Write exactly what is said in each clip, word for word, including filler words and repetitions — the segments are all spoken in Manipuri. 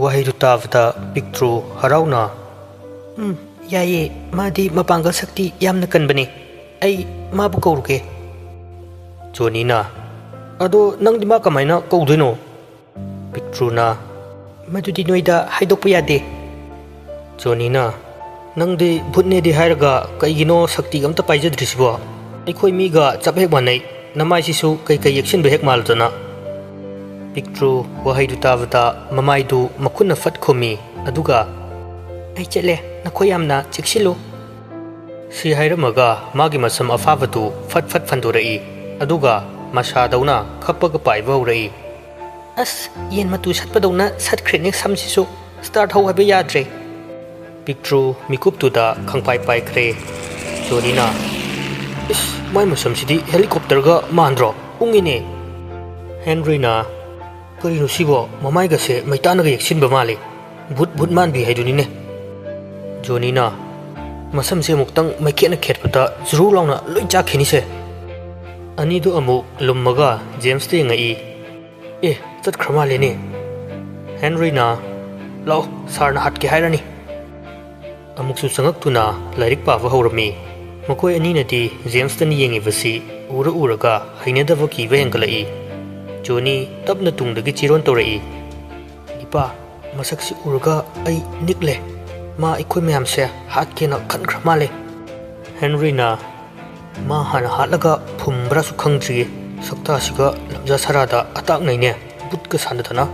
ꯋꯥꯍꯩꯗꯨ ꯇꯥꯕꯗ ꯄꯤꯛꯇ꯭ꯔꯨ ꯍꯔꯥꯎꯅ, "ꯎꯝ, ꯌꯥꯏꯌꯦ, ꯃꯥꯗꯤ ꯃꯄꯥꯡꯒꯜ ꯁꯛꯇꯤ ꯌꯥꯝꯅ ꯀꯟꯕꯅꯦ꯫ ꯑꯩ ꯃꯥꯕꯨ ꯀꯧꯔꯨꯒꯦ꯫" ꯖꯣꯅꯤꯅ, "ꯑꯗꯣ ꯅꯪꯗꯤ ꯃꯥ ꯀꯃꯥꯏꯅ ꯀꯧꯗꯣꯏꯅꯣ?" ꯄꯤꯛꯇ꯭ꯔꯨꯅ, "ꯃꯗꯨꯗꯤ ꯅꯣꯏꯗ ꯍꯥꯏꯗꯣꯛꯄ ꯌꯥꯗꯦ꯫" ꯖꯣꯅꯤꯅ, "ꯅꯪꯗꯤ ꯚꯨꯠꯅꯦꯗꯤ ꯍꯥꯏꯔꯒ ꯀꯩꯒꯤꯅꯣ ꯁꯛꯇꯤꯒ ꯑꯝꯇ ꯄꯥꯏꯖꯗ꯭ꯔꯤꯁꯤꯕꯣ? ꯑꯩꯈꯣꯏ ꯃꯤꯒ ꯆꯞ ꯍꯦꯛ ꯃꯥꯟꯅꯩ, ꯅꯃꯥꯏꯁꯤꯁꯨ ꯀꯩꯀꯩ ꯌꯦꯛꯁꯤꯟꯕ ꯍꯦꯛ ꯃꯥꯜꯂꯗꯅ꯫" ꯄꯤꯛꯇ꯭ꯔꯨ ꯋꯥꯍꯩꯗꯨ ꯇꯥꯕꯗ ꯃꯃꯥꯏꯗꯨ ꯃꯈꯨꯠꯅ ꯐꯠ ꯈꯨꯝꯃꯤ, ꯑꯗꯨꯒ, "ꯑꯩ ꯆꯠꯂꯦ, ꯅꯈꯣꯏ ꯌꯥꯝꯅ ꯆꯦꯛꯁꯤꯜꯂꯨ꯫" ꯁꯤ ꯍꯥꯏꯔꯝꯃꯒ ꯃꯥꯒꯤ ꯃꯁꯝ ꯑꯐꯥꯕꯗꯨ ꯐꯠ ꯐꯠ ꯐꯟꯗꯣꯔꯛꯏ, ꯑꯗꯨꯒ ꯃꯁꯥꯗꯧꯅ ꯈꯞꯄꯒ ꯄꯥꯏꯕ ꯍꯧꯔꯛꯏ꯫ "ꯑꯁ, ꯌꯦꯟ ꯃꯇꯨ ꯁꯠꯄꯗꯧꯅ ꯁꯠꯈ꯭ꯔꯦꯅꯦ ꯁꯝꯁꯤꯁꯨ꯫ ꯁ꯭ꯇꯥꯔꯠ ꯍꯧ ꯍꯥꯏꯕ ꯌꯥꯗ꯭ꯔꯦ꯫" ꯄꯤꯛꯇ꯭ꯔꯨ ꯃꯤꯀꯨꯞꯇꯨꯗ ꯈꯪꯄꯥꯏ ꯄꯥꯏꯈ꯭ꯔꯦ꯫ ꯖꯣꯅꯤꯅ, "ꯏꯁ, ꯃꯥꯏ ꯃꯁꯝꯁꯤꯗꯤ ꯍꯦꯂꯤꯀꯣꯞꯇꯔꯒ ꯃꯥꯟꯗ꯭ꯔꯣ? ꯎꯪꯉꯤꯅꯦ꯫" ꯍꯦꯟꯔꯤꯅ, "ꯀꯔꯤꯅꯣ ꯁꯤꯕꯣ? ꯃꯃꯥꯏꯒꯁꯦ ꯃꯩꯇꯥꯟꯅꯒ ꯌꯦꯛꯁꯤꯟꯕ ꯃꯥꯜꯂꯤ꯫ ꯚꯨꯠ ꯚꯨꯠ ꯃꯥꯟꯕꯤ ꯍꯥꯏꯗꯨꯅꯤꯅꯦ꯫" ꯖꯣꯅꯤꯅ, "ꯃꯁꯝꯁꯦ ꯑꯃꯨꯛꯇꯪ ꯃꯩꯈꯦꯠꯅ ꯈꯦꯠꯄꯗ ꯖꯨꯔꯨ ꯂꯥꯎꯅ ꯂꯣꯏ ꯆꯥꯛꯈꯤꯅꯤꯁꯦ꯫" ꯑꯅꯤꯗꯨ ꯑꯃꯨꯛ ꯂꯨꯝꯃꯒ ꯖꯦꯝꯁꯇ ꯌꯦꯡꯉꯛꯏ꯫ "ꯑꯦ, ꯆꯠꯈ꯭ꯔ ꯃꯥꯜꯂꯦꯅꯦ꯫" ꯍꯦꯟꯔꯤꯅ, "ꯂꯥꯛꯑꯣ, ꯁꯥꯔꯅ ꯍꯥꯠꯀꯦ ꯍꯥꯏꯔꯅꯤ꯫" ꯑꯃꯨꯛꯁꯨ ꯆꯪꯉꯛꯇꯨꯅ ꯂꯥꯏꯔꯤꯛ ꯄꯥꯕ ꯍꯧꯔꯝꯃꯤ꯫ ꯃꯈꯣꯏ ꯑꯅꯤꯅꯗꯤ ꯖꯦꯝꯁꯇꯅ ꯌꯦꯡꯉꯤꯕꯁꯤ ꯎꯔ ꯎꯔꯒ ꯍꯩꯅꯗꯕ ꯀꯤꯕ ꯍꯦꯟꯒꯠꯂꯛꯏ꯫ ꯖꯣꯅꯤ ꯇꯞꯅ ꯇꯨꯡꯗꯒꯤ ꯆꯤꯔꯣꯟ ꯇꯧꯔꯛꯏ꯫ "ꯏꯄꯥ, ꯃꯁꯛꯁꯤ ꯎꯔꯒ ꯑꯩ ꯅꯤꯛꯂꯦ꯫ ꯃꯥ ꯑꯩꯈꯣꯏ ꯃꯌꯥꯝꯁꯦ ꯍꯥꯠꯀꯦꯅ ꯈꯟꯈ꯭ꯔ ꯃꯥꯜꯂꯦ꯫" ꯍꯦꯟꯔꯤꯅ, "ꯃꯥ ꯍꯥꯟꯅ ꯍꯥꯠꯂꯒ ꯐꯨꯝꯕ꯭ꯔꯥꯁꯨ ꯈꯪꯗ꯭ꯔꯤꯌꯦ꯫ ꯁꯛꯇꯥꯁꯤꯒ ꯂꯝꯖꯥ ꯁꯔꯥꯗ ꯑꯇꯥꯛꯅꯩꯅꯦ, ꯕꯨꯠꯀ ꯁꯥꯟꯅꯗꯅ꯫"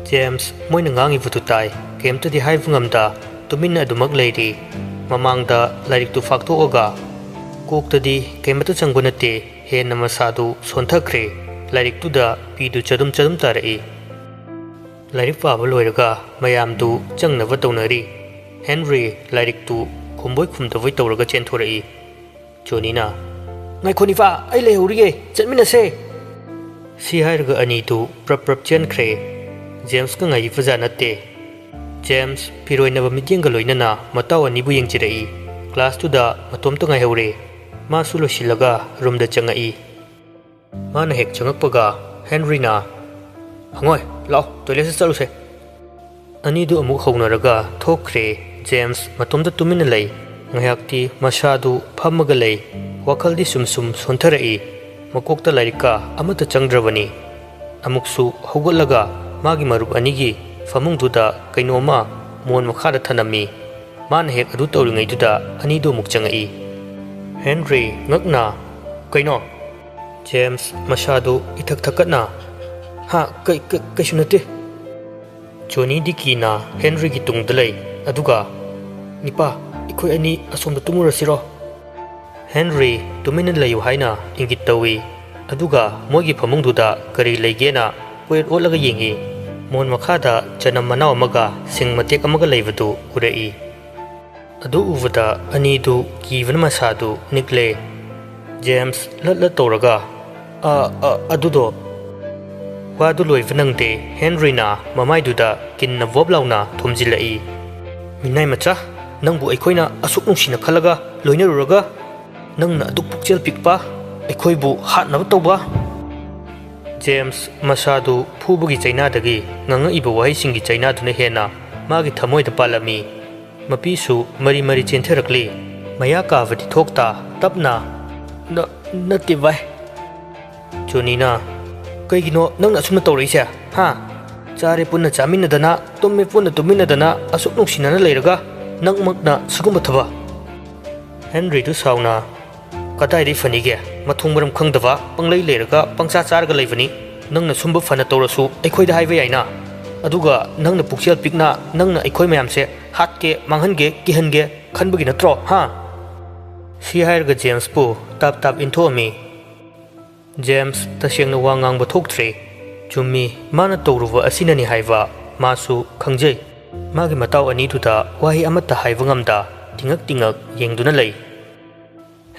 ꯖꯦꯝꯁ ꯃꯣꯏꯅ ꯉꯥꯡꯉꯤꯕꯗꯨ ꯇꯥꯏ꯫ ꯀꯩꯝꯇꯗꯤ ꯍꯥꯏꯕ ꯉꯝꯗ ꯇꯨꯃꯤꯟꯅ ꯑꯗꯨꯃꯛ ꯂꯩꯔꯤ꯫ ꯃꯃꯥꯡꯗ ꯂꯥꯏꯔꯤꯛꯇꯨ ꯐꯥꯛꯇꯣꯛꯑꯒ, ꯀꯣꯛꯇꯗꯤ ꯀꯩꯃꯇ ꯆꯪꯕ ꯅꯠꯇꯦ, ꯍꯦꯟꯅ ꯃꯁꯥꯗꯨ ꯁꯣꯟꯊꯈ꯭ꯔꯦ꯫ ꯂꯥꯏꯔꯤꯛꯇꯨꯗ ꯄꯤꯗꯨ ꯆꯗꯨꯝ ꯆꯗꯨꯝ ꯇꯥꯔꯛꯏ꯫ ꯂꯥꯏꯔꯤꯛ ꯄꯥꯕ ꯂꯣꯏꯔꯒ ꯃꯌꯥꯝꯗꯨ ꯆꯪꯅꯕ ꯇꯧꯅꯔꯤ꯫ ꯍꯦꯟꯔꯤ ꯂꯥꯏꯔꯤꯛꯇꯨ ꯈꯨꯝꯕꯣꯏ ꯈꯨꯝꯗꯕꯣꯏ ꯇꯧꯔꯒ ꯆꯦꯟꯊꯣꯔꯛꯏ꯫ ꯖꯣꯅꯤꯅ, "ꯉꯥꯏꯈꯣ ꯅꯤꯄꯥ, ꯑꯩ ꯂꯩꯍꯧꯔꯤꯌꯦ, ꯆꯠꯃꯤꯟꯅꯁꯦ!" ꯁꯤ ꯍꯥꯏꯔꯒ ꯑꯅꯤꯗꯨ ꯄ꯭ꯔꯞ ꯄ꯭ꯔꯞ ꯆꯦꯟꯈ꯭ꯔꯦ꯫ ꯖꯦꯝꯁꯀ ꯉꯥꯏꯕꯤꯕꯖꯥꯠ ꯅꯠꯇꯦ꯫ ꯖꯦꯝꯁ ꯐꯤꯔꯣꯏꯅꯕ ꯃꯤꯠꯌꯦꯡꯒ ꯂꯣꯏꯅꯅ ꯃꯇꯥꯎ ꯑꯅꯤꯕꯨ ꯌꯦꯡꯖꯔꯛꯏ꯫ ꯀ꯭ꯂꯥꯁꯇꯨꯗ ꯃꯇꯣꯝꯇ ꯉꯥꯏꯍꯧꯔꯦ꯫ ꯃꯥꯁꯨ ꯂꯣꯏꯁꯤꯜꯂꯒ ꯔꯨꯝꯗ ꯆꯪꯉꯛꯏ꯫ ꯃꯥꯅ ꯍꯦꯛ ꯆꯪꯉꯛꯄꯒ ꯍꯦꯟꯔꯤꯅ, "ꯍꯪꯉꯣꯏ, ꯂꯥꯛꯑꯣ, ꯇꯣꯏꯂꯦꯠꯇ ꯆꯠꯂꯨꯁꯦ꯫" ꯑꯅꯤꯗꯨ ꯑꯃꯨꯛ ꯍꯧꯅꯔꯒ ꯊꯣꯛꯈ꯭ꯔꯦ꯫ ꯖꯦꯝꯁ ꯃꯇꯣꯝꯇ ꯇꯨꯃꯤꯟꯅ ꯂꯩ꯫ ꯉꯥꯏꯍꯥꯛꯇꯤ ꯃꯁꯥꯗꯨ ꯐꯝꯃꯒ ꯂꯩ꯫ ꯋꯥꯈꯜꯗꯤ ꯁꯨꯝ ꯁꯨꯝ ꯁꯣꯟꯊꯔꯛꯏ꯫ ꯃꯀꯣꯛꯇ ꯂꯥꯏꯔꯤꯛꯀ ꯑꯃꯠꯇ ꯆꯪꯗ꯭ꯔꯕꯅꯤ꯫ ꯑꯃꯨꯛꯁꯨ ꯍꯧꯒꯠꯂꯒ ꯃꯥꯒꯤ ꯃꯔꯨꯞ ꯑꯅꯤꯒꯤ ꯐꯃꯨꯡꯗꯨꯗ ꯀꯩꯅꯣꯝꯃ ꯃꯣꯟ ꯃꯈꯥꯗ ꯊꯅꯝꯃꯤ꯫ ꯃꯥꯅ ꯍꯦꯛ ꯑꯗꯨ ꯇꯧꯔꯤꯉꯩꯗꯨꯗ ꯑꯅꯤꯗꯨ ꯑꯃꯨꯛ ꯆꯪꯉꯛꯏ꯫ ꯍꯦꯟꯔꯤ ꯉꯛꯅ, "ꯀꯩꯅꯣ?" ꯖꯦꯝꯁ ꯃꯁꯥꯗꯨ ꯏꯊꯛ ꯊꯛꯀꯠꯅ, "ꯍꯥ, ꯀꯩ-, ꯀꯩ-, ꯀꯩꯁꯨ ꯅꯠꯇꯦ꯫" ꯖꯣꯅꯤ ꯗꯤꯀꯤꯅ ꯍꯦꯟꯔꯤꯒꯤ ꯇꯨꯡꯗ ꯂꯩ, ꯑꯗꯨꯒ, "ꯅꯤꯄꯥ, ꯑꯩꯈꯣꯏ ꯑꯅꯤ ꯑꯁꯣꯝꯗ ꯇꯨꯝꯃꯨꯔꯁꯤꯔꯣ?" ꯍꯦꯟꯔꯤ ꯇꯨꯃꯤꯟꯅ ꯂꯩꯌꯨ ꯍꯥꯏꯅ ꯏꯪꯒꯤꯠ ꯇꯧꯏ, ꯑꯗꯨꯒ ꯃꯣꯏꯒꯤ ꯐꯃꯨꯡꯗꯨꯗ ꯀꯔꯤ ꯂꯩꯒꯦꯅ ꯀꯣꯏꯑꯣꯠ ꯑꯣꯠꯂꯒ ꯌꯦꯡꯏ꯫ ꯃꯣꯟ ꯃꯈꯥꯗ ꯆꯅꯝ ꯃꯅꯥꯎ ꯑꯃꯒ ꯁꯤꯡ ꯃꯇꯦꯛ ꯑꯃꯒ ꯂꯩꯕꯗꯨ ꯎꯔꯛꯏ꯫ ꯑꯗꯨ ꯎꯕꯗ ꯑꯅꯤꯗꯨ ꯀꯤꯕꯅ ꯃꯁꯥꯗꯨ ꯅꯤꯛꯂꯦ꯫ ꯖꯦꯝꯁ ꯂꯠ ꯂꯠ ꯇꯧꯔꯒ, "ꯑ, ꯑ, ꯑꯗꯨꯗꯣ꯫" ꯋꯥꯗꯨ ꯂꯣꯏꯕ ꯅꯪꯗꯦ, ꯍꯦꯟꯔꯤꯅ ꯃꯃꯥꯏꯗꯨꯗ ꯀꯤꯟꯅ ꯚꯣꯞ ꯂꯥꯎꯅ ꯊꯣꯝꯖꯤꯜꯂꯛꯏ꯫ "ꯃꯤꯅꯥꯏ ꯃꯆꯥ, ꯅꯪꯕꯨ ꯑꯩꯈꯣꯏꯅ ꯑꯁꯨꯛ ꯅꯨꯡꯁꯤꯅ ꯈꯜꯂꯒ ꯂꯣꯏꯅꯔꯨꯔꯒ ꯅꯪꯅ ꯑꯗꯨꯛ ꯄꯨꯛꯆꯦꯜ ꯄꯤꯛꯄ, ꯑꯩꯈꯣꯏꯕꯨ ꯍꯥꯠꯅꯕ ꯇꯧꯕ?" ꯖꯦꯝꯁ ꯃꯁꯥꯗꯨ ꯐꯨꯕꯒꯤ ꯆꯩꯅꯥꯗꯒꯤ ꯉꯥꯡꯉꯛꯏꯕ ꯋꯥꯍꯩꯁꯤꯡꯒꯤ ꯆꯩꯅꯥꯗꯨꯅ ꯍꯦꯟꯅ ꯃꯥꯒꯤ ꯊꯃꯣꯏꯗ ꯄꯥꯜꯂꯝꯃꯤ꯫ ꯃꯄꯤꯁꯨ ꯃꯔꯤ ꯃꯔꯤ ꯆꯦꯟꯊꯔꯛꯂꯤ꯫ ꯃꯌꯥ ꯀꯥꯕꯗꯤ ꯊꯣꯛꯇ ꯇꯞꯅ, "ꯅ-, ꯅꯠꯇꯦ ꯚꯥꯏ꯫" ꯖꯣꯅꯤꯅ, "ꯀꯩꯒꯤꯅꯣ ꯅꯪꯅ ꯑꯁꯨꯝꯅ ꯇꯧꯔꯛꯏꯁꯦ? ꯍꯥ? ꯆꯥꯔꯦ ꯄꯨꯟꯅ ꯆꯥꯃꯤꯟꯅꯗꯅ, ꯇꯨꯝꯃꯦ ꯄꯨꯟꯅ ꯇꯨꯝꯃꯤꯟꯅꯗꯅ, ꯑꯁꯨꯛ ꯅꯨꯡꯁꯤꯅꯅ ꯂꯩꯔꯒ ꯅꯪꯃꯛꯅ ꯁꯤꯒꯨꯝꯕ ꯊꯕꯛ?" ꯍꯦꯟꯔꯤꯗꯨ ꯁꯥꯎꯅ, "ꯀꯗꯥꯏꯗꯒꯤ ꯐꯅꯤꯒꯦ? ꯃꯊꯣꯡ ꯃꯔꯝ ꯈꯪꯗꯕ, ꯄꯪꯂꯩ ꯂꯩꯔꯒ ꯄꯪꯆꯥ ꯆꯥꯔꯒ ꯂꯩꯕꯅꯤ꯫ ꯅꯪꯅ ꯁꯨꯝꯕ ꯐꯅ ꯇꯧꯔꯁꯨ ꯑꯩꯈꯣꯏꯗ ꯍꯥꯏꯕ ꯌꯥꯏꯅ꯫ ꯑꯗꯨꯒ ꯅꯪꯅ ꯄꯨꯛꯆꯦꯜ ꯄꯤꯛꯅ ꯅꯪꯅ ꯑꯩꯈꯣꯏ ꯃꯌꯥꯝꯁꯦ ꯍꯥꯠꯀꯦ, ꯃꯥꯡꯍꯟꯒꯦ, ꯀꯤꯍꯟꯒꯦ ꯈꯟꯕꯒꯤ ꯅꯠꯇ꯭ꯔꯣ, ꯍꯥ?" ꯁꯤ ꯍꯥꯏꯔꯒ ꯖꯦꯝꯁꯄꯨ ꯇꯥꯞ ꯇꯥꯞ ꯏꯟꯊꯣꯛꯑꯝꯃꯤ꯫ ꯖꯦꯝꯁ ꯇꯁꯦꯡꯅ ꯋꯥ ꯉꯥꯡꯕ ꯊꯣꯛꯇ꯭ꯔꯦ꯫ ꯆꯨꯝꯃꯤ, ꯃꯥꯅ ꯇꯧꯔꯨꯕ ꯑꯁꯤꯅꯅꯤ ꯍꯥꯏꯕ ꯃꯥꯁꯨ ꯈꯪꯖꯩ꯫ ꯃꯥꯒꯤ ꯃꯇꯥꯎ ꯑꯅꯤꯗꯨꯗ ꯋꯥꯍꯩ ꯑꯃꯠꯇ ꯍꯥꯏꯕ ꯉꯝꯗ ꯇꯤꯉꯛ ꯇꯤꯉꯛ ꯌꯦꯡꯗꯨꯅ ꯂꯩ꯫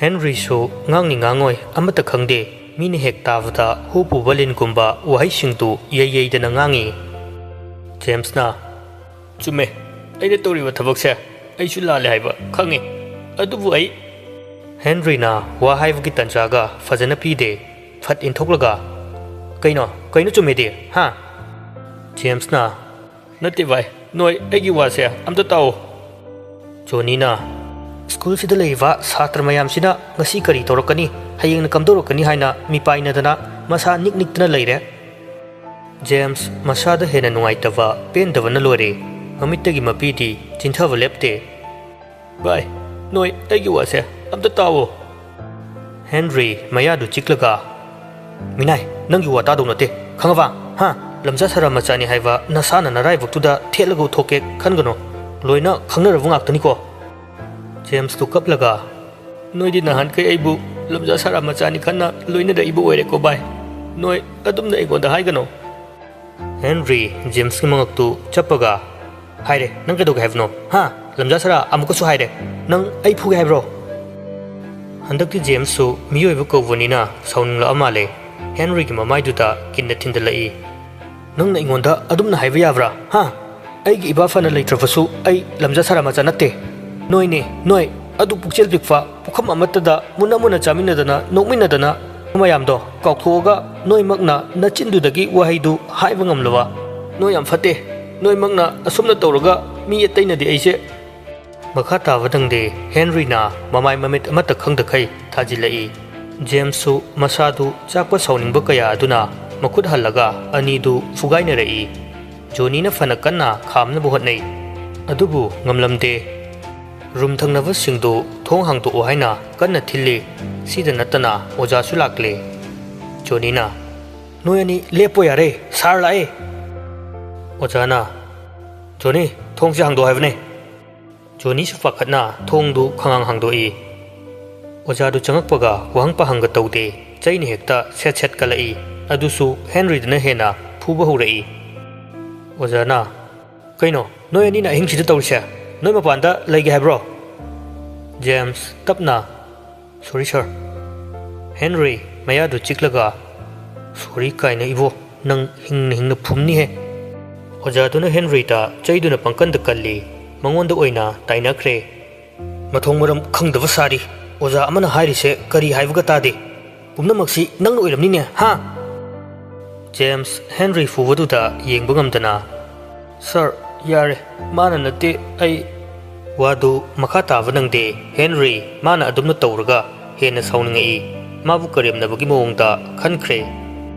ꯍꯦꯟꯔꯤꯁꯨ ꯉꯥꯡꯅꯤ ꯉꯥꯡꯉꯣꯏ ꯑꯃꯠꯇ ꯈꯪꯗꯦ꯫ ꯃꯤꯅ ꯍꯦꯛ ꯇꯥꯕꯗ ꯍꯨ ꯄꯨꯕ ꯂꯤꯟꯒꯨꯝꯕ ꯋꯥꯍꯩꯁꯤꯡꯗꯨ ꯌꯩ ꯌꯩꯗꯅ ꯉꯥꯡꯉꯤ꯫ ꯖꯦꯝꯁꯅ, "ꯆꯨꯝꯃꯦ, ꯑꯩꯅ ꯇꯧꯔꯤꯕ ꯊꯕꯛꯁꯦ ꯑꯩꯁꯨ ꯂꯥꯜꯂꯦ ꯍꯥꯏꯕ ꯈꯪꯉꯤ꯫ ꯑꯗꯨꯕꯨ ꯑꯩ..." ꯍꯦꯟꯔꯤꯅ ꯋꯥ ꯍꯥꯏꯕꯒꯤ ꯇꯟꯖꯥꯒ ꯐꯖꯅ ꯄꯤꯗꯦ꯫ ꯐꯠ ꯏꯟꯊꯣꯛꯂꯒ, "ꯀꯩꯅꯣ, ꯀꯩꯅꯣ ꯆꯨꯝꯃꯦꯗꯤ, ꯍꯥ?" ꯖꯦꯝꯁꯅ, "ꯅꯠꯇꯦ ꯚꯥꯏ, ꯅꯣꯏ, ꯑꯩꯒꯤ ꯋꯥꯁꯦ ꯑꯝꯇ ꯇꯥꯎꯑꯣ꯫" ꯖꯣꯅꯤꯅ, "ꯁ꯭ꯀꯨꯜꯁꯤꯗ ꯂꯩꯔꯤꯕ ꯁꯥꯇ꯭ꯔ ꯃꯌꯥꯝꯁꯤꯅ ꯉꯁꯤ ꯀꯔꯤ ꯇꯧꯔꯛꯀꯅꯤ, ꯍꯌꯦꯡꯅ ꯀꯝꯗꯧꯔꯛꯀꯅꯤ ꯍꯥꯏꯅ ꯃꯤꯄꯥꯏꯅꯗꯅ ꯃꯁꯥ ꯅꯤꯛ ꯅꯤꯛꯇꯅ ꯂꯩꯔꯦ꯫" ꯖꯦꯝꯁ ꯃꯁꯥꯗ ꯍꯦꯟꯅ ꯅꯨꯡꯉꯥꯏꯇꯕ, ꯄꯦꯟꯗꯕꯅ ꯂꯣꯏꯔꯦ꯫ ꯃꯃꯤꯠꯇꯒꯤ ꯃꯄꯤꯗꯤ ꯆꯤꯟꯊꯕ ꯂꯦꯞꯇꯦ꯫ "ꯚꯥꯏ, ꯅꯣꯏ, ꯑꯩꯒꯤ ꯋꯥꯁꯦ ꯑꯝꯇ ꯇꯥꯎꯑꯣ꯫" ꯍꯦꯟꯔꯤ ꯃꯌꯥꯗꯨ ꯆꯤꯛꯂꯒ, "ꯃꯤꯅꯥꯏ, ꯅꯪꯒꯤ ꯋꯥ ꯇꯥꯗꯧ ꯅꯠꯇꯦ, ꯈꯪꯉꯕ? ꯍꯥ? ꯂꯝꯖꯥ ꯁꯔꯥ ꯃꯆꯥꯅꯤ ꯍꯥꯏꯕ ꯅꯁꯥꯅ ꯅꯔꯥꯏꯕꯛꯇꯨꯗ ꯊꯦꯠꯂꯒ ꯎꯠꯊꯣꯛꯀꯦ ꯈꯟꯒꯅꯨ꯫ ꯂꯣꯏꯅ ꯈꯪꯅꯔꯕ ꯉꯥꯛꯇꯅꯤꯀꯣ꯫" ꯖꯦꯝꯁꯇꯨ ꯀꯞꯂꯒ, "ꯅꯣꯏꯗꯤ ꯅꯍꯥꯟꯈꯩ ꯑꯩꯕꯨ ꯂꯝꯖꯥ ꯁꯔꯥ ꯃꯆꯥꯅꯤ ꯈꯟꯅ ꯂꯣꯏꯅꯔꯛꯏꯕ ꯑꯣꯏꯔꯦꯀꯣ ꯚꯥꯏ꯫ ꯅꯣꯏ ꯑꯗꯨꯝꯅ ꯑꯩꯉꯣꯟꯗ ꯍꯥꯏꯒꯅꯨ꯫" ꯍꯦꯟꯔꯤ ꯖꯦꯝꯁꯀꯤ ꯃꯉꯛꯇꯨ ꯆꯞꯄꯒ, "ꯍꯥꯏꯔꯦ, ꯅꯪ ꯀꯩꯗꯧꯒꯦ ꯍꯥꯏꯕꯅꯣ? ꯍꯥ? ꯂꯝꯖꯥ ꯁꯔꯥ, ꯑꯃꯨꯛꯀꯁꯨ ꯍꯥꯏꯔꯦ, ꯅꯪ ꯑꯩ ꯐꯨꯒꯦ ꯍꯥꯏꯕ꯭ꯔꯣ?" ꯍꯟꯗꯛꯇꯤ ꯖꯦꯝꯁꯁꯨ ꯃꯤꯑꯣꯏꯕ ꯀꯧꯕꯅꯤꯅ ꯁꯥꯎꯅꯤꯡꯂꯛꯑ ꯃꯥꯜꯂꯦ꯫ ꯍꯦꯟꯔꯤꯒꯤ ꯃꯃꯥꯏꯗꯨꯗ ꯀꯤꯟꯅ ꯊꯤꯟꯗꯜꯂꯛꯏ꯫ "ꯅꯪꯅ ꯑꯩꯉꯣꯟꯗ ꯑꯗꯨꯝꯅ ꯍꯥꯏꯕ ꯌꯥꯕ꯭ꯔꯥ? ꯍꯥ? ꯑꯩꯒꯤ ꯏꯄꯥ ꯐꯅ ꯂꯩꯇ꯭ꯔꯕꯁꯨ ꯑꯩ ꯂꯝꯖꯥ ꯁꯔꯥ ꯃꯆꯥ ꯅꯠꯇꯦ꯫ ꯅꯣꯏꯅꯦ, ꯅꯣꯏ, ꯑꯗꯨ ꯄꯨꯛꯆꯦꯜ ꯄꯤꯛꯄ, ꯄꯨꯈꯝ ꯑꯃꯠꯇꯗ ꯃꯨꯟꯅ ꯃꯨꯟꯅ ꯆꯥꯃꯤꯟꯅꯗꯅ, ꯅꯣꯛꯃꯤꯟꯅꯗꯅ ꯃꯌꯥꯝꯗꯣ ꯀꯥꯎꯊꯣꯛꯑꯒ ꯅꯣꯏꯃꯛꯅ ꯅꯆꯤꯟꯗꯨꯗꯒꯤ ꯋꯥꯍꯩꯗꯨ ꯍꯥꯏꯕ ꯉꯝꯂꯕ꯫ ꯅꯣꯏ ꯌꯥꯝ ꯐꯠꯇꯦ꯫ ꯅꯣꯏꯃꯛꯅ ꯑꯁꯨꯝꯅ ꯇꯧꯔꯒ ꯃꯤ ꯑꯇꯩꯅꯗꯤ ꯑꯩꯁꯦ꯫" ꯃꯈꯥ ꯇꯥꯕ ꯅꯪꯗꯦ꯫ ꯍꯦꯟꯔꯤꯅ ꯃꯃꯥꯏ ꯃꯃꯤꯠ ꯑꯃꯠꯇ ꯈꯪꯗꯈꯩ ꯊꯥꯖꯤꯜꯂꯛꯏ꯫ ꯖꯦꯝꯁꯁꯨ ꯃꯁꯥꯗꯨ ꯆꯥꯛꯄ ꯁꯥꯎꯅꯤꯡꯕ ꯀꯌꯥ ꯑꯗꯨꯅ ꯃꯈꯨꯠ ꯍꯜꯂꯒ ꯑꯅꯤꯗꯨ ꯐꯨꯒꯥꯏꯅꯔꯛꯏ꯫ ꯖꯣꯅꯤꯅ ꯐꯅ ꯀꯟꯅ ꯈꯥꯝꯅꯕ ꯍꯣꯠꯅꯩ, ꯑꯗꯨꯕꯨ ꯉꯝꯂꯝꯗꯦ꯫ ꯔꯨꯝ ꯊꯪꯅꯕꯁꯤꯡꯗꯨ ꯊꯣꯡ ꯍꯥꯡꯗꯣꯛꯑꯣ ꯍꯥꯏꯅ ꯀꯟꯅ ꯊꯤꯜꯂꯤ꯫ ꯁꯤꯗ ꯅꯠꯇꯅ ꯑꯣꯖꯥꯁꯨ ꯂꯥꯛꯂꯦ꯫ ꯖꯣꯅꯤꯅ, "ꯅꯣꯏ ꯑꯅꯤ ꯂꯦꯞꯄꯣ ꯌꯥꯔꯦ, ꯁꯥꯔ ꯂꯥꯛꯑꯦ꯫" ꯑꯣꯖꯥꯅ, "ꯖꯣꯅꯤ, ꯊꯣꯡꯁꯦ ꯍꯥꯡꯗꯣꯛꯑꯣ ꯍꯥꯏꯕꯅꯦ꯫" ꯖꯣꯅꯤꯁꯨ ꯄꯥꯈꯠꯅ ꯊꯣꯡꯗꯨ ꯈꯉꯥꯡ ꯍꯥꯡꯗꯣꯛꯏ꯫ ꯑꯣꯖꯥꯗꯨ ꯆꯪꯉꯛꯄꯒ ꯋꯥꯍꯪ ꯄꯥꯍꯪꯒ ꯇꯧꯗꯦ, ꯆꯩꯅ ꯍꯦꯛꯇ ꯁꯦꯠ ꯁꯦꯠ ꯀꯜꯂꯛꯏ꯫ ꯑꯗꯨꯁꯨ ꯍꯦꯟꯔꯤꯗꯨꯅ ꯍꯦꯟꯅ ꯐꯨꯕ ꯍꯧꯔꯛꯏ꯫ ꯑꯣꯖꯥꯅ, "ꯀꯩꯅꯣ, ꯅꯣꯏ ꯑꯅꯤꯅ ꯑꯍꯤꯡꯁꯤꯗ ꯇꯧꯔꯤꯁꯦ? ꯅꯣꯏ ꯃꯄꯥꯟꯗ ꯂꯩꯒꯦ ꯍꯥꯏꯕ꯭ꯔꯣ?" ꯖꯦꯝꯁ ꯇꯞꯅ, "ꯁꯣꯔꯤ ꯁꯥꯔ꯫" ꯍꯦꯟꯔꯤ ꯃꯌꯥꯗꯨ ꯆꯤꯛꯂꯒ, "ꯁꯣꯔꯤ ꯀꯥꯏꯅ ꯏꯕꯣ, ꯅꯪ ꯍꯤꯡꯅ ꯍꯤꯡꯅ ꯐꯨꯝꯅꯤꯍꯦ!" ꯑꯣꯖꯥꯗꯨꯅ ꯍꯦꯟꯔꯤꯗ ꯆꯩꯗꯨꯅ ꯄꯪꯀꯟꯗ ꯀꯜꯂꯤ, ꯃꯉꯣꯟꯗ ꯑꯣꯏꯅ ꯇꯥꯏꯅꯈ꯭ꯔꯦ꯫ "ꯃꯊꯣꯡ ꯃꯔꯝ ꯈꯪꯗꯕ ꯁꯥꯔꯤ꯫ ꯑꯣꯖꯥ ꯑꯃꯅ ꯍꯥꯏꯔꯤꯁꯦ ꯀꯔꯤ ꯍꯥꯏꯕꯒ ꯇꯥꯗꯦ꯫ ꯄꯨꯝꯅꯃꯛꯁꯤ ꯅꯪꯅ ꯑꯣꯏꯔꯝꯅꯤꯅꯦ, ꯍꯥ?" ꯖꯦꯝꯁ ꯍꯦꯟꯔꯤ ꯐꯨꯕꯗꯨꯗ ꯌꯦꯡꯕ ꯉꯝꯗꯅ, "ꯁꯥꯔ, ꯌꯥꯔꯦ, ꯃꯥꯅ ꯅꯠꯇꯦ, ꯑꯩ"꯫ ꯋꯥꯗꯨ ꯃꯈꯥ ꯇꯥꯕ ꯅꯪꯗꯦ꯫ ꯍꯦꯟꯔꯤ ꯃꯥꯅ ꯑꯗꯨꯝꯅ ꯇꯧꯔꯒ ꯍꯦꯟꯅ ꯁꯥꯎꯅꯤꯡꯉꯛꯏ꯫ ꯃꯥꯕꯨ ꯀꯔꯦꯝꯅꯕꯒꯤ ꯃꯑꯣꯡꯗ ꯈꯟꯈ꯭ꯔꯦ꯫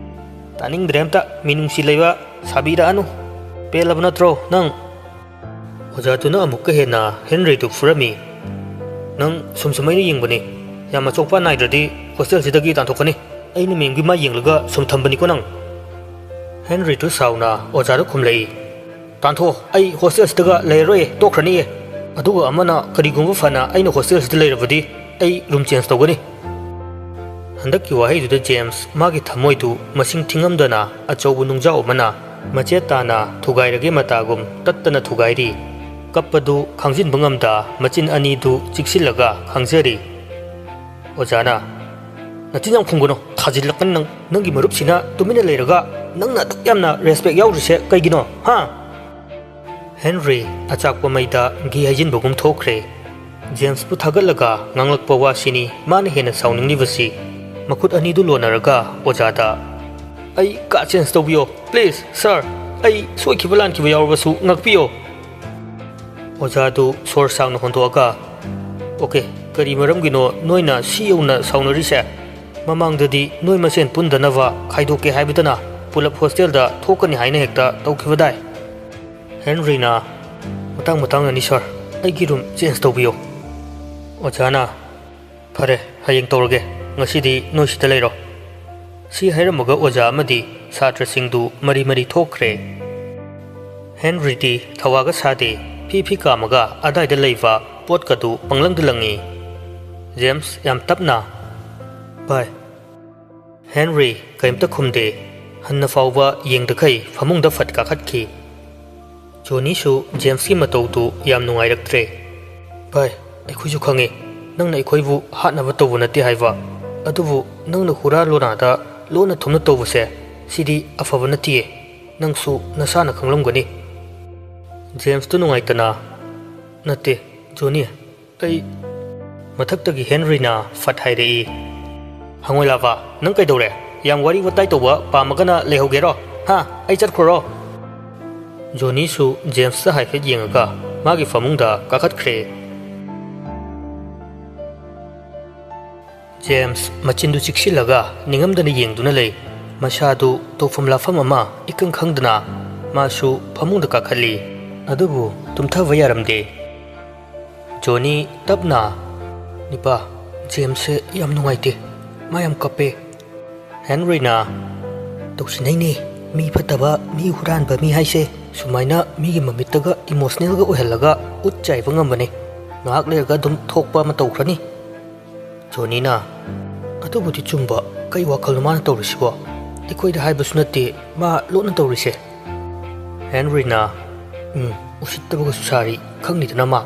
"ꯇꯥꯅꯤꯡꯗ꯭ꯔꯦ ꯑꯝꯇ, ꯃꯤꯅꯨꯡꯁꯤ ꯂꯩꯕ ꯁꯥꯕꯤꯔꯛꯑꯅꯨ꯫ ꯄꯦꯜꯂꯕ ꯅꯠꯇ꯭ꯔꯣ ꯅꯪ?" ꯑꯣꯖꯥꯗꯨꯅ ꯑꯃꯨꯛꯀ ꯍꯦꯟꯅ ꯍꯦꯟꯔꯤꯗꯨ ꯐꯨꯔꯝꯃꯤ꯫ "ꯅꯪ ꯁꯨꯝ ꯁꯨꯝ ꯑꯩꯅ ꯌꯦꯡꯕꯅꯤ꯫ ꯌꯥꯝ ꯑꯆꯣꯛꯄ ꯅꯥꯏꯗ꯭ꯔꯗꯤ ꯍꯣꯁꯇꯦꯜꯁꯤꯗꯒꯤ ꯇꯥꯟꯊꯣꯛꯀꯅꯤ꯫ ꯑꯩꯅ ꯃꯦꯝꯒꯤ ꯃꯥꯏ ꯌꯦꯡꯂꯒ ꯁꯨꯝ ꯊꯝꯕꯅꯤꯀꯣ ꯅꯪ"꯫ ꯍꯦꯟꯔꯤꯗꯨ ꯁꯥꯎꯅ ꯑꯣꯖꯥꯗ ꯈꯨꯝꯂꯛꯏ꯫ "ꯇꯥꯟꯊꯣꯛꯑꯣ, ꯑꯩ ꯍꯣꯁꯇꯦꯜꯁꯤꯗꯒ ꯂꯩꯔꯔꯣꯏꯌꯦ, ꯇꯣꯛꯈ꯭ꯔꯅꯤꯌꯦ꯫ ꯑꯗꯨꯒ ꯑꯃꯅ ꯀꯔꯤꯒꯨꯝꯕ ꯐꯅ ꯑꯩꯅ ꯍꯣꯁꯇꯦꯜꯁꯤꯗ ꯂꯩꯔꯕꯗꯤ ꯑꯩ ꯔꯨꯝ ꯆꯦꯟꯖ ꯇꯧꯒꯅꯤ"꯫ ꯍꯟꯗꯛꯀꯤ ꯋꯥꯍꯩꯗꯨꯗ ꯖꯦꯝꯁ ꯃꯥꯒꯤ ꯊꯃꯣꯏꯗꯨ ꯃꯁꯤꯡ ꯊꯤꯉꯝꯗꯅ ꯑꯆꯧꯕ ꯅꯨꯡꯖꯥꯎ ꯑꯃꯅ ꯃꯆꯦꯠ ꯇꯥꯅ ꯊꯨꯒꯥꯏꯔꯒꯦ ꯃꯇꯥꯒꯨꯝ ꯇꯠꯇꯅ ꯊꯨꯒꯥꯏꯔꯤ꯫ ꯀꯞꯄꯗꯨ ꯈꯥꯡꯖꯤꯟꯕ ꯉꯝꯗ ꯃꯆꯤꯟ ꯑꯅꯤꯗꯨ ꯆꯤꯛꯁꯤꯜꯂꯒ ꯈꯥꯡꯖꯔꯤ꯫ ꯑꯣꯖꯥꯅ, "ꯅꯆꯤꯟ ꯌꯥꯝ ꯈꯨꯝꯒꯅꯨ, ꯊꯥꯖꯤꯜꯂꯛꯀꯅꯤ ꯅꯪ꯫ ꯅꯪꯒꯤ ꯃꯔꯨꯞꯁꯤꯅ ꯇꯨꯃꯤꯟꯅ ꯂꯩꯔꯒ ꯅꯪꯅ ꯑꯗꯨꯛ ꯌꯥꯝꯅ ꯔꯦꯁꯄꯦꯛ ꯌꯥꯎꯗ꯭ꯔꯤꯁꯦ ꯀꯩꯒꯤꯅꯣ, ꯍꯥ?" ꯍꯦꯟꯔꯤ ꯑꯆꯥꯛꯄ ꯃꯩꯗ ꯘꯤ ꯍꯩꯖꯤꯟꯕꯒꯨꯝ ꯊꯣꯛꯈ꯭ꯔꯦ꯫ ꯖꯦꯝꯁꯄꯨ ꯊꯥꯒꯠꯂꯒ ꯉꯥꯡꯂꯛꯄ ꯋꯥꯁꯤꯅꯤ ꯃꯥꯅ ꯍꯦꯟꯅ ꯁꯥꯎꯅꯤꯡꯂꯤꯕꯁꯤ꯫ ꯃꯈꯨꯠ ꯑꯅꯤꯗꯨ ꯂꯣꯟꯅꯔꯒ ꯑꯣꯖꯥꯗ, "ꯑꯩ ꯀꯥ ꯆꯦꯟꯖ ꯇꯧꯕꯤꯌꯣ, ꯄ꯭ꯂꯤꯖ, ꯁꯥꯔ꯫ ꯑꯩ ꯁꯣꯏꯈꯤꯕ ꯂꯥꯟꯈꯤꯕ ꯌꯥꯎꯔꯕꯁꯨ ꯉꯥꯛꯄꯤꯌꯣ"꯫ ꯑꯣꯖꯥꯗꯨ ꯁꯣꯔ ꯁꯥꯡꯅ ꯍꯣꯟꯗꯣꯛꯑꯒ, "ꯑꯣꯀꯦ, ꯀꯔꯤ ꯃꯔꯝꯒꯤꯅꯣ ꯅꯣꯏꯅ ꯁꯤ ꯌꯧꯅ ꯁꯥꯎꯅꯔꯤꯁꯦ? ꯃꯃꯥꯡꯗꯗꯤ ꯅꯣꯏ ꯃꯁꯦꯟ ꯄꯨꯟꯗꯅꯕ ꯈꯥꯏꯗꯣꯛꯀꯦ ꯍꯥꯏꯕꯗꯅ ꯄꯨꯂꯞ ꯍꯣꯁꯇꯦꯜꯗ ꯊꯣꯛꯀꯅꯤ ꯍꯥꯏꯅ ꯍꯦꯛꯇ ꯇꯧꯈꯤꯕꯗꯥꯏ?" ꯍꯦꯟꯔꯤꯅ, "ꯃꯇꯥꯡ ꯃꯇꯥꯡꯅꯅꯤ ꯁꯥꯔ, ꯑꯩꯒꯤ ꯔꯨꯝ ꯆꯦꯟꯖ ꯇꯧꯕꯤꯌꯣ"꯫ ꯑꯣꯖꯥꯅ, "ꯐꯔꯦ, ꯍꯌꯦꯡ ꯇꯧꯔꯒꯦ, ꯉꯁꯤꯗꯤ ꯅꯣꯏ ꯁꯤꯗ ꯂꯩꯔꯣ"꯫ ꯁꯤ ꯍꯥꯏꯔꯝꯃꯒ ꯑꯣꯖꯥ ꯑꯃꯗꯤ ꯁꯥꯇ꯭ꯔꯁꯤꯡꯗꯨ ꯃꯔꯤ ꯃꯔꯤ ꯊꯣꯛꯈ꯭ꯔꯦ꯫ ꯍꯦꯟꯔꯤꯗꯤ ꯊꯋꯥꯒ ꯁꯥꯗꯦ, ꯐꯤ ꯐꯤ ꯀꯥꯝꯃꯒ ꯑꯗꯥꯏꯗ ꯂꯩꯕ ꯄꯣꯠꯀꯗꯨ ꯄꯪꯂꯪꯗ ꯂꯪꯉꯤ꯫ ꯖꯦꯝꯁ ꯌꯥꯝ ꯇꯞꯅ, "ꯚꯥꯏ"꯫ ꯍꯦꯟꯔꯤ ꯀꯔꯤꯝꯇ ꯈꯨꯝꯗꯦ꯫ ꯍꯟꯅ ꯐꯥꯎꯕ ꯌꯦꯡꯗꯈꯩ ꯐꯃꯨꯡꯗ ꯐꯠ ꯀꯥꯈꯠꯈꯤ꯫ ꯖꯣꯅꯤꯁꯨ ꯖꯦꯝꯁꯀꯤ ꯃꯇꯧꯗꯨ ꯌꯥꯝ ꯅꯨꯡꯉꯥꯏꯔꯛꯇ꯭ꯔꯦ꯫ "ꯚꯥꯏ, ꯑꯩꯈꯣꯏꯁꯨ ꯈꯪꯉꯤ ꯅꯪꯅ ꯑꯩꯈꯣꯏꯕꯨ ꯍꯥꯠꯅꯕ ꯇꯧꯕ ꯅꯠꯇꯦ ꯍꯥꯏꯕ꯫ ꯑꯗꯨꯕꯨ ꯅꯪꯅ ꯍꯨꯔꯥ ꯂꯣꯅꯥꯗ ꯂꯣꯟꯅ ꯊꯨꯝꯅ ꯇꯧꯕꯁꯦ, ꯁꯤꯗꯤ ꯑꯐꯕ ꯅꯠꯇꯤꯌꯦ꯫ ꯅꯪꯁꯨ ꯅꯁꯥꯅ ꯈꯪꯂꯝꯒꯅꯤ"꯫ ꯖꯦꯝꯁꯇꯨ ꯅꯨꯡꯉꯥꯏꯇꯅ, "ꯅꯠꯇꯦ, ꯖꯣꯅꯤ, ꯑꯩ"꯫ ꯃꯊꯛꯇꯒꯤ ꯍꯦꯟꯔꯤꯅ ꯐꯠ ꯍꯥꯏꯔꯛꯏ, "ꯍꯪꯉꯣꯏ ꯂꯥꯕ, ꯅꯪ ꯀꯩꯗꯧꯔꯦ? ꯌꯥꯝ ꯋꯥꯔꯤ ꯋꯥꯇꯥꯏ ꯇꯧꯕ ꯄꯥꯝꯃꯒꯅ ꯂꯩꯍꯧꯒꯦꯔꯣ? ꯍꯥ? ꯑꯩ ꯆꯠꯈ꯭ꯔꯣꯔꯣ?" ꯖꯣꯅꯤꯁꯨ ꯖꯦꯝꯁꯇ ꯍꯥꯏꯐꯦꯠ ꯌꯦꯡꯉꯒ ꯃꯥꯒꯤ ꯐꯃꯨꯡꯗ ꯀꯥꯈꯠꯈ꯭ꯔꯦ꯫ ꯖꯦꯝꯁ ꯃꯆꯤꯟꯗꯨ ꯆꯤꯛꯁꯤꯜꯂꯒ ꯅꯤꯡꯉꯝꯗꯅ ꯌꯦꯡꯗꯨꯅ ꯂꯩ꯫ ꯃꯁꯥꯗꯨ ꯇꯧꯐꯝ ꯂꯥꯛꯐꯝ ꯑꯃ ꯏꯈꯪ ꯈꯪꯗꯅ ꯃꯥꯁꯨ ꯐꯃꯨꯡꯗ ꯀꯥꯈꯠꯂꯤ꯫ ꯑꯗꯨꯕꯨ ꯇꯨꯝꯊꯕ ꯌꯥꯔꯝꯗꯦ꯫ ꯖꯣꯅꯤ ꯇꯞꯅ, "ꯅꯤꯄꯥ, ꯖꯦꯝꯁꯁꯦ ꯌꯥꯝ ꯅꯨꯡꯉꯥꯏꯇꯦ꯫ ꯃꯥ ꯌꯥꯝ ꯀꯞꯄꯦ꯫" ꯍꯦꯟꯔꯤꯅ, "ꯇꯧꯁꯤꯟꯅꯩꯅꯦ꯫ ꯃꯤ ꯐꯠꯇꯕ, ꯃꯤ ꯍꯨꯔꯥꯟꯕ ꯃꯤ ꯍꯥꯏꯁꯦ ꯁꯨꯃꯥꯏꯅ ꯃꯤꯒꯤ ꯃꯃꯤꯠꯇꯒ ꯏꯃꯣꯁꯅꯦꯜꯒ ꯑꯣꯏꯍꯜꯂꯒ ꯎꯠ ꯆꯥꯏꯕ ꯉꯝꯕꯅꯦ꯫ ꯉꯥꯏꯍꯥꯛ ꯂꯩꯔꯒ ꯑꯗꯨꯝ ꯊꯣꯛꯄ ꯑꯃ ꯇꯧꯈ꯭ꯔꯅꯤ꯫" ꯖꯣꯅꯤꯅ, "ꯑꯗꯨꯕꯨꯗꯤ ꯆꯨꯝꯕ꯫ ꯀꯩ ꯋꯥꯈꯜꯅꯣ ꯃꯥꯅ ꯇꯧꯔꯤꯁꯤꯕꯣ? ꯑꯩꯈꯣꯏꯗ ꯍꯥꯏꯕꯁꯨ ꯅꯠꯇꯦ ꯃꯥ ꯂꯣꯠꯅ ꯇꯧꯔꯤꯁꯦ꯫" ꯍꯦꯟꯔꯤꯅ, "ꯎꯝ, ꯎꯁꯤꯠꯇꯕꯒꯁꯨ ꯁꯥꯔꯤ꯫ ꯈꯪꯅꯤꯗꯅ ꯃꯥ꯫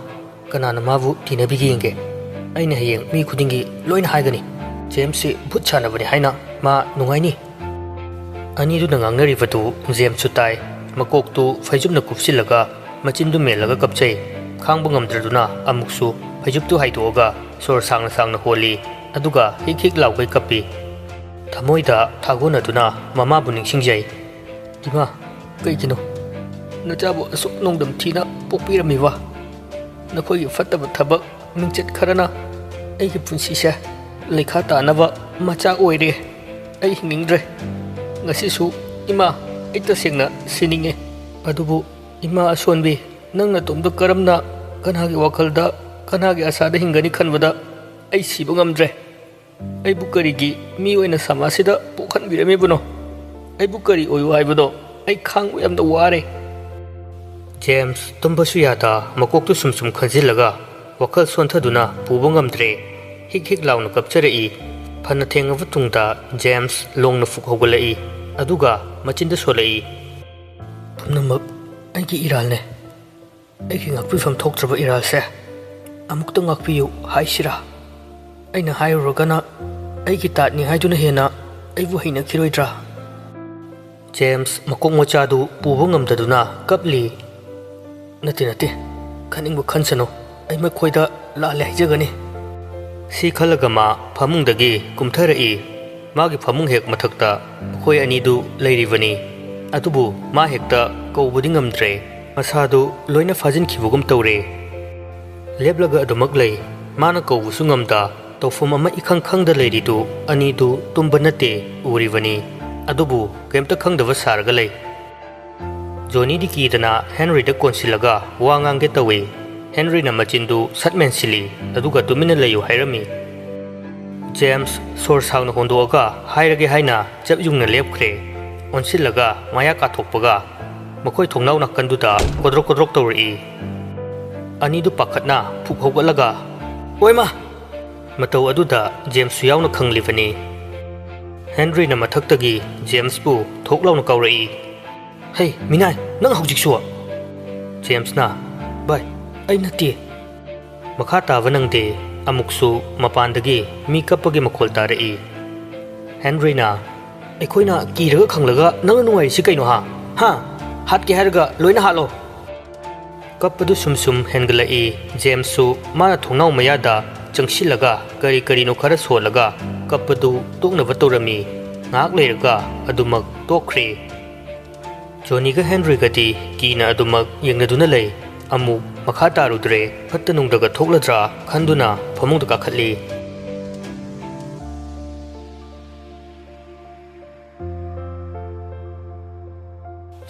ꯀꯅꯥꯅ ꯃꯥꯕꯨ ꯊꯤꯅꯕꯤꯒꯦ ꯌꯦꯡꯒꯦ꯫ ꯑꯩꯅ ꯍꯌꯦꯡ ꯃꯤ ꯈꯨꯗꯤꯡꯒꯤ ꯂꯣꯏꯅ ꯍꯥꯏꯒꯅꯤ꯫ ꯖꯦꯝꯁꯁꯤ ꯚꯨꯠ ꯁꯥꯟꯅꯕꯅꯤ ꯍꯥꯏꯅ ꯃꯥ ꯅꯨꯡꯉꯥꯏꯅꯤ꯫" ꯑꯅꯤꯗꯨꯅ ꯉꯥꯡꯅꯔꯤꯕꯗꯨ ꯖꯦꯝꯁꯁꯨ ꯇꯥꯏ꯫ ꯃꯀꯣꯛꯇꯨ ꯐꯩꯖꯨꯞꯅ ꯀꯨꯞꯁꯤꯜꯂꯒ ꯃꯆꯤꯟꯗꯨ ꯃꯦꯜꯂꯒ ꯀꯞꯆꯩ꯫ ꯈꯥꯡꯕ ꯉꯝꯗ꯭ꯔꯗꯨꯅ ꯑꯃꯨꯛꯁꯨ ꯐꯩꯖꯨꯞꯇꯨ ꯍꯥꯏꯗꯣꯛꯑꯒ ꯁꯣꯔ ꯁꯥꯡꯅ ꯁꯥꯡꯅ ꯍꯣꯜꯂꯤ꯫ ꯑꯗꯨꯒ ꯍꯤꯛ ꯍꯤꯛ ꯂꯥꯎꯒꯩ ꯀꯞꯄꯤ꯫ ꯊꯃꯣꯏꯗ ꯊꯥꯒꯣꯟꯅꯗꯨꯅ ꯃꯃꯥꯕꯨ ꯅꯤꯡꯁꯤꯡꯖꯩ꯫ "ꯏꯃꯥ, ꯀꯩꯒꯤꯅꯣ ꯅꯆꯥꯕꯨ ꯑꯁꯨꯛ ꯅꯣꯡꯗꯝ ꯊꯤꯅ ꯄꯣꯛꯄꯤꯔꯝꯃꯤꯕ? ꯅꯈꯣꯏꯒꯤ ꯐꯠꯇꯕ ꯊꯕꯛ, ꯃꯤꯡꯆꯠ ꯈꯔꯅ ꯑꯩꯒꯤ ꯄꯨꯟꯁꯤꯁꯦ ꯂꯩꯈꯥ ꯇꯥꯅꯕ ꯃꯆꯥꯛ ꯑꯣꯏꯔꯦ꯫ ꯑꯩ ꯍꯤꯡꯅꯤꯡꯗ꯭ꯔꯦ꯫ ꯉꯁꯤꯁꯨ, ꯏꯃꯥ, ꯑꯩ ꯇꯁꯦꯡꯅ ꯁꯤꯅꯤꯡꯉꯦ꯫ ꯑꯗꯨꯕꯨ, ꯏꯃꯥ ꯑꯁꯣꯟꯕꯤ, ꯅꯪ ꯅꯇꯣꯝꯇ ꯀꯔꯝꯅ ꯀꯅꯥꯒꯤ ꯋꯥꯈꯜꯗ, ꯀꯅꯥꯒꯤ ꯑꯁꯥꯗ ꯍꯤꯡꯒꯅꯤ ꯈꯟꯕꯗ ꯑꯩ ꯁꯤꯕ ꯉꯝꯗ꯭ꯔꯦ꯫ ꯑꯩꯕꯨ ꯀꯔꯤꯒꯤ ꯃꯤ ꯑꯣꯏꯅ ꯁꯃꯥꯖꯁꯤꯗ ꯄꯣꯛꯍꯟꯕꯤꯔꯝꯃꯤꯕꯅꯣ? ꯑꯩꯕꯨ ꯀꯔꯤ ꯑꯣꯏꯌꯨ ꯍꯥꯏꯕꯅꯣ? ꯑꯩ ꯈꯥꯡꯕ ꯌꯥꯝꯅ ꯋꯥꯔꯦ꯫" ꯖꯦꯝꯁ ꯇꯨꯝꯕꯁꯨ ꯌꯥꯗ ꯃꯀꯣꯛꯇꯨ ꯁꯨꯝ ꯁꯨꯝ ꯈꯟꯖꯤꯜꯂꯒ ꯋꯥꯈꯜ ꯁꯣꯟꯊꯗꯨꯅ ꯄꯨꯕ ꯉꯝꯗ꯭ꯔꯦ꯫ ꯍꯤꯛ ꯍꯤꯛ ꯂꯥꯎꯅ ꯀꯞꯆꯔꯛꯏ꯫ ꯐꯅ ꯊꯦꯡꯉꯕ ꯇꯨꯡꯗ ꯖꯦꯝꯁ ꯂꯣꯡꯅ ꯐꯨꯛ ꯍꯧꯒꯠꯂꯛꯏ꯫ ꯑꯗꯨꯒ ꯃꯆꯤꯟꯗ ꯁꯣꯜꯂꯛꯏ꯫ "ꯄꯨꯝꯅꯃꯛ ꯑꯩꯒꯤ ꯏꯔꯥꯜꯅꯦ꯫ ꯑꯩꯒꯤ ꯉꯥꯛꯄꯤꯐꯝ ꯊꯣꯛꯇ꯭ꯔꯕ ꯏꯔꯥꯜꯁꯦ ꯑꯃꯨꯛꯇ ꯉꯥꯛꯄꯤꯌꯨ ꯍꯥꯏꯁꯤꯔꯥ? ꯑꯩꯅ ꯍꯥꯏꯔꯨꯔꯒꯅ ꯑꯩꯒꯤ ꯇꯥꯠꯅꯤ ꯍꯥꯏꯗꯨꯅ ꯍꯦꯟꯅ ꯑꯩꯕꯨ ꯍꯩꯅꯈꯤꯔꯣꯏꯗ꯭ꯔꯥ?" ꯖꯦꯝꯁ ꯃꯀꯣꯛ ꯃꯆꯥꯗꯨ ꯄꯨꯕ ꯉꯝꯗꯗꯨꯅ ꯀꯞꯂꯤ꯫ "ꯅꯠꯇꯦ, ꯅꯠꯇꯦ, ꯈꯟꯅꯤꯡꯕ ꯈꯟꯁꯅꯨ꯫ ꯑꯩ ꯃꯈꯣꯏꯗ ꯂꯥꯜꯂꯦ ꯍꯥꯏꯖꯒꯅꯤ꯫" ꯁꯤ ꯈꯜꯂꯒ ꯃꯥ ꯐꯃꯨꯡꯗꯒꯤ ꯀꯨꯝꯊꯔꯛꯏ꯫ ꯃꯥꯒꯤ ꯐꯃꯨꯡ ꯍꯦꯛ ꯃꯊꯛꯇ ꯃꯈꯣꯏ ꯑꯅꯤꯗꯨ ꯂꯩꯔꯤꯕꯅꯤ꯫ ꯑꯗꯨꯕꯨ ꯃꯥ ꯍꯦꯛꯇ ꯀꯧꯕꯗꯤ ꯉꯝꯗ꯭ꯔꯦ꯫ ꯃꯁꯥꯗꯨ ꯂꯣꯏꯅ ꯐꯥꯖꯤꯟꯈꯤꯕꯒꯨꯝ ꯇꯧꯔꯦ꯫ ꯂꯦꯞꯂꯒ ꯑꯗꯨꯃꯛ ꯂꯩ꯫ ꯃꯥꯅ ꯀꯧꯕꯁꯨ ꯉꯝꯗ, ꯇꯧꯐꯝ ꯑꯃ ꯏꯈꯪ ꯈꯪꯗ ꯂꯩꯔꯤꯗꯨ ꯑꯅꯤꯗꯨ ꯇꯨꯝꯕ ꯅꯠꯇꯦ, ꯎꯔꯤꯕꯅꯤ꯫ ꯑꯗꯨꯕꯨ ꯀꯔꯤꯝꯇ ꯈꯪꯗꯕ ꯁꯥꯔꯒ ꯂꯩ꯫ ꯖꯣꯅꯤꯗꯤ ꯀꯤꯗꯅ ꯍꯦꯟꯔꯤꯗ ꯀꯣꯟꯁꯤꯜꯂꯒ ꯋꯥ ꯉꯥꯡꯒꯦ ꯇꯧꯏ꯫ ꯍꯦꯟꯔꯤꯅ ꯃꯆꯤꯟꯗꯨ ꯁꯠ ꯃꯦꯟꯁꯤꯜꯂꯤ, ꯑꯗꯨꯒ ꯇꯨꯃꯤꯟꯅ ꯂꯩꯌꯨ ꯍꯥꯏꯔꯝꯃꯤ꯫ ꯖꯦꯝꯁ ꯁꯣꯔ ꯁꯥꯡꯅ ꯍꯣꯟꯗꯣꯛꯑꯒ ꯍꯥꯏꯔꯒꯦ ꯍꯥꯏꯅ ꯆꯞ ꯌꯨꯡꯅ ꯂꯦꯞꯈ꯭ꯔꯦ꯫ ꯑꯣꯟꯁꯤꯜꯂꯒ ꯃꯌꯥ ꯀꯥꯊꯣꯛꯄꯒ ꯃꯈꯣꯏ ꯊꯣꯡꯅꯥꯎ ꯅꯥꯀꯟꯗꯨꯗ ꯀꯣꯗ꯭ꯔꯣꯛ ꯀꯣꯗ꯭ꯔꯣꯛ ꯇꯧꯔꯛꯏ꯫ ꯑꯅꯤꯗꯨ ꯄꯥꯈꯠꯅ ꯐꯨꯛ ꯍꯧꯒꯠꯂꯒ, "ꯑꯣꯏꯃꯥ!" ꯃꯇꯧ ꯑꯗꯨꯗ ꯖꯦꯝꯁꯁꯨ ꯌꯥꯎꯅ ꯈꯪꯂꯤꯕꯅꯤ꯫ ꯍꯦꯟꯔꯤꯅ ꯃꯊꯛꯇꯒꯤ ꯖꯦꯝꯁꯄꯨ ꯊꯣꯛ ꯂꯥꯎꯅ ꯀꯧꯔꯛꯏ꯫ "ꯍꯩ, ꯃꯤꯅꯥꯏ, ꯅꯪ ꯍꯧꯖꯤꯛꯁꯨ?" ꯖꯦꯝꯁꯅ, "ꯚꯥꯏ, ꯑꯩ ꯅꯠꯇꯦ꯫" ꯃꯈꯥ ꯇꯥꯕ ꯅꯪꯗꯦ꯫ ꯑꯃꯨꯛꯁꯨ ꯃꯄꯥꯟꯗꯒꯤ ꯃꯤ ꯀꯞꯄꯒꯤ ꯃꯈꯣꯜ ꯇꯥꯔꯛꯏ꯫ ꯍꯦꯟꯔꯤꯅ, "ꯑꯩꯈꯣꯏꯅ ꯀꯤꯔꯒ ꯈꯪꯂꯒ ꯅꯪꯅ ꯅꯨꯡꯉꯥꯏꯔꯤꯁꯤ ꯀꯩꯅꯣ, ꯍꯥ? ꯍꯥ? ꯍꯥꯠꯀꯦ ꯍꯥꯏꯔꯒ ꯂꯣꯏꯅ ꯍꯥꯠꯂꯣ!" ꯀꯞꯄꯗꯨ ꯁꯨꯝ ꯁꯨꯝ ꯍꯦꯟꯒꯠꯂꯛꯏ꯫ ꯖꯦꯝꯁꯁꯨ ꯃꯥꯅ ꯊꯣꯡꯅꯥꯎ ꯃꯌꯥꯗ ꯆꯪꯁꯤꯜꯂꯒ ꯀꯔꯤ ꯀꯔꯤꯅꯣ ꯈꯔ ꯁꯣꯜꯂꯒ ꯀꯞꯄꯗꯨ ꯇꯣꯛꯅꯕ ꯇꯧꯔꯝꯃꯤ꯫ ꯉꯥꯏꯍꯥꯛ ꯂꯩꯔꯒ ꯑꯗꯨꯃꯛ ꯇꯣꯛꯈ꯭ꯔꯦ꯫ ꯖꯣꯅꯤꯒ ꯍꯦꯟꯔꯤꯒꯗꯤ ꯀꯤꯅ ꯑꯗꯨꯃꯛ ꯌꯦꯡꯅꯗꯨꯅ ꯂꯩ꯫ ꯑꯃꯨꯛ ꯃꯈꯥ ꯇꯥꯔꯨꯗ꯭ꯔꯦ, ꯐꯠꯇ ꯅꯨꯡꯗꯒ ꯊꯣꯛꯂꯗ꯭ꯔꯥ ꯈꯟꯗꯨꯅ ꯐꯃꯨꯡꯗ ꯀꯥꯈꯠꯂꯤ꯫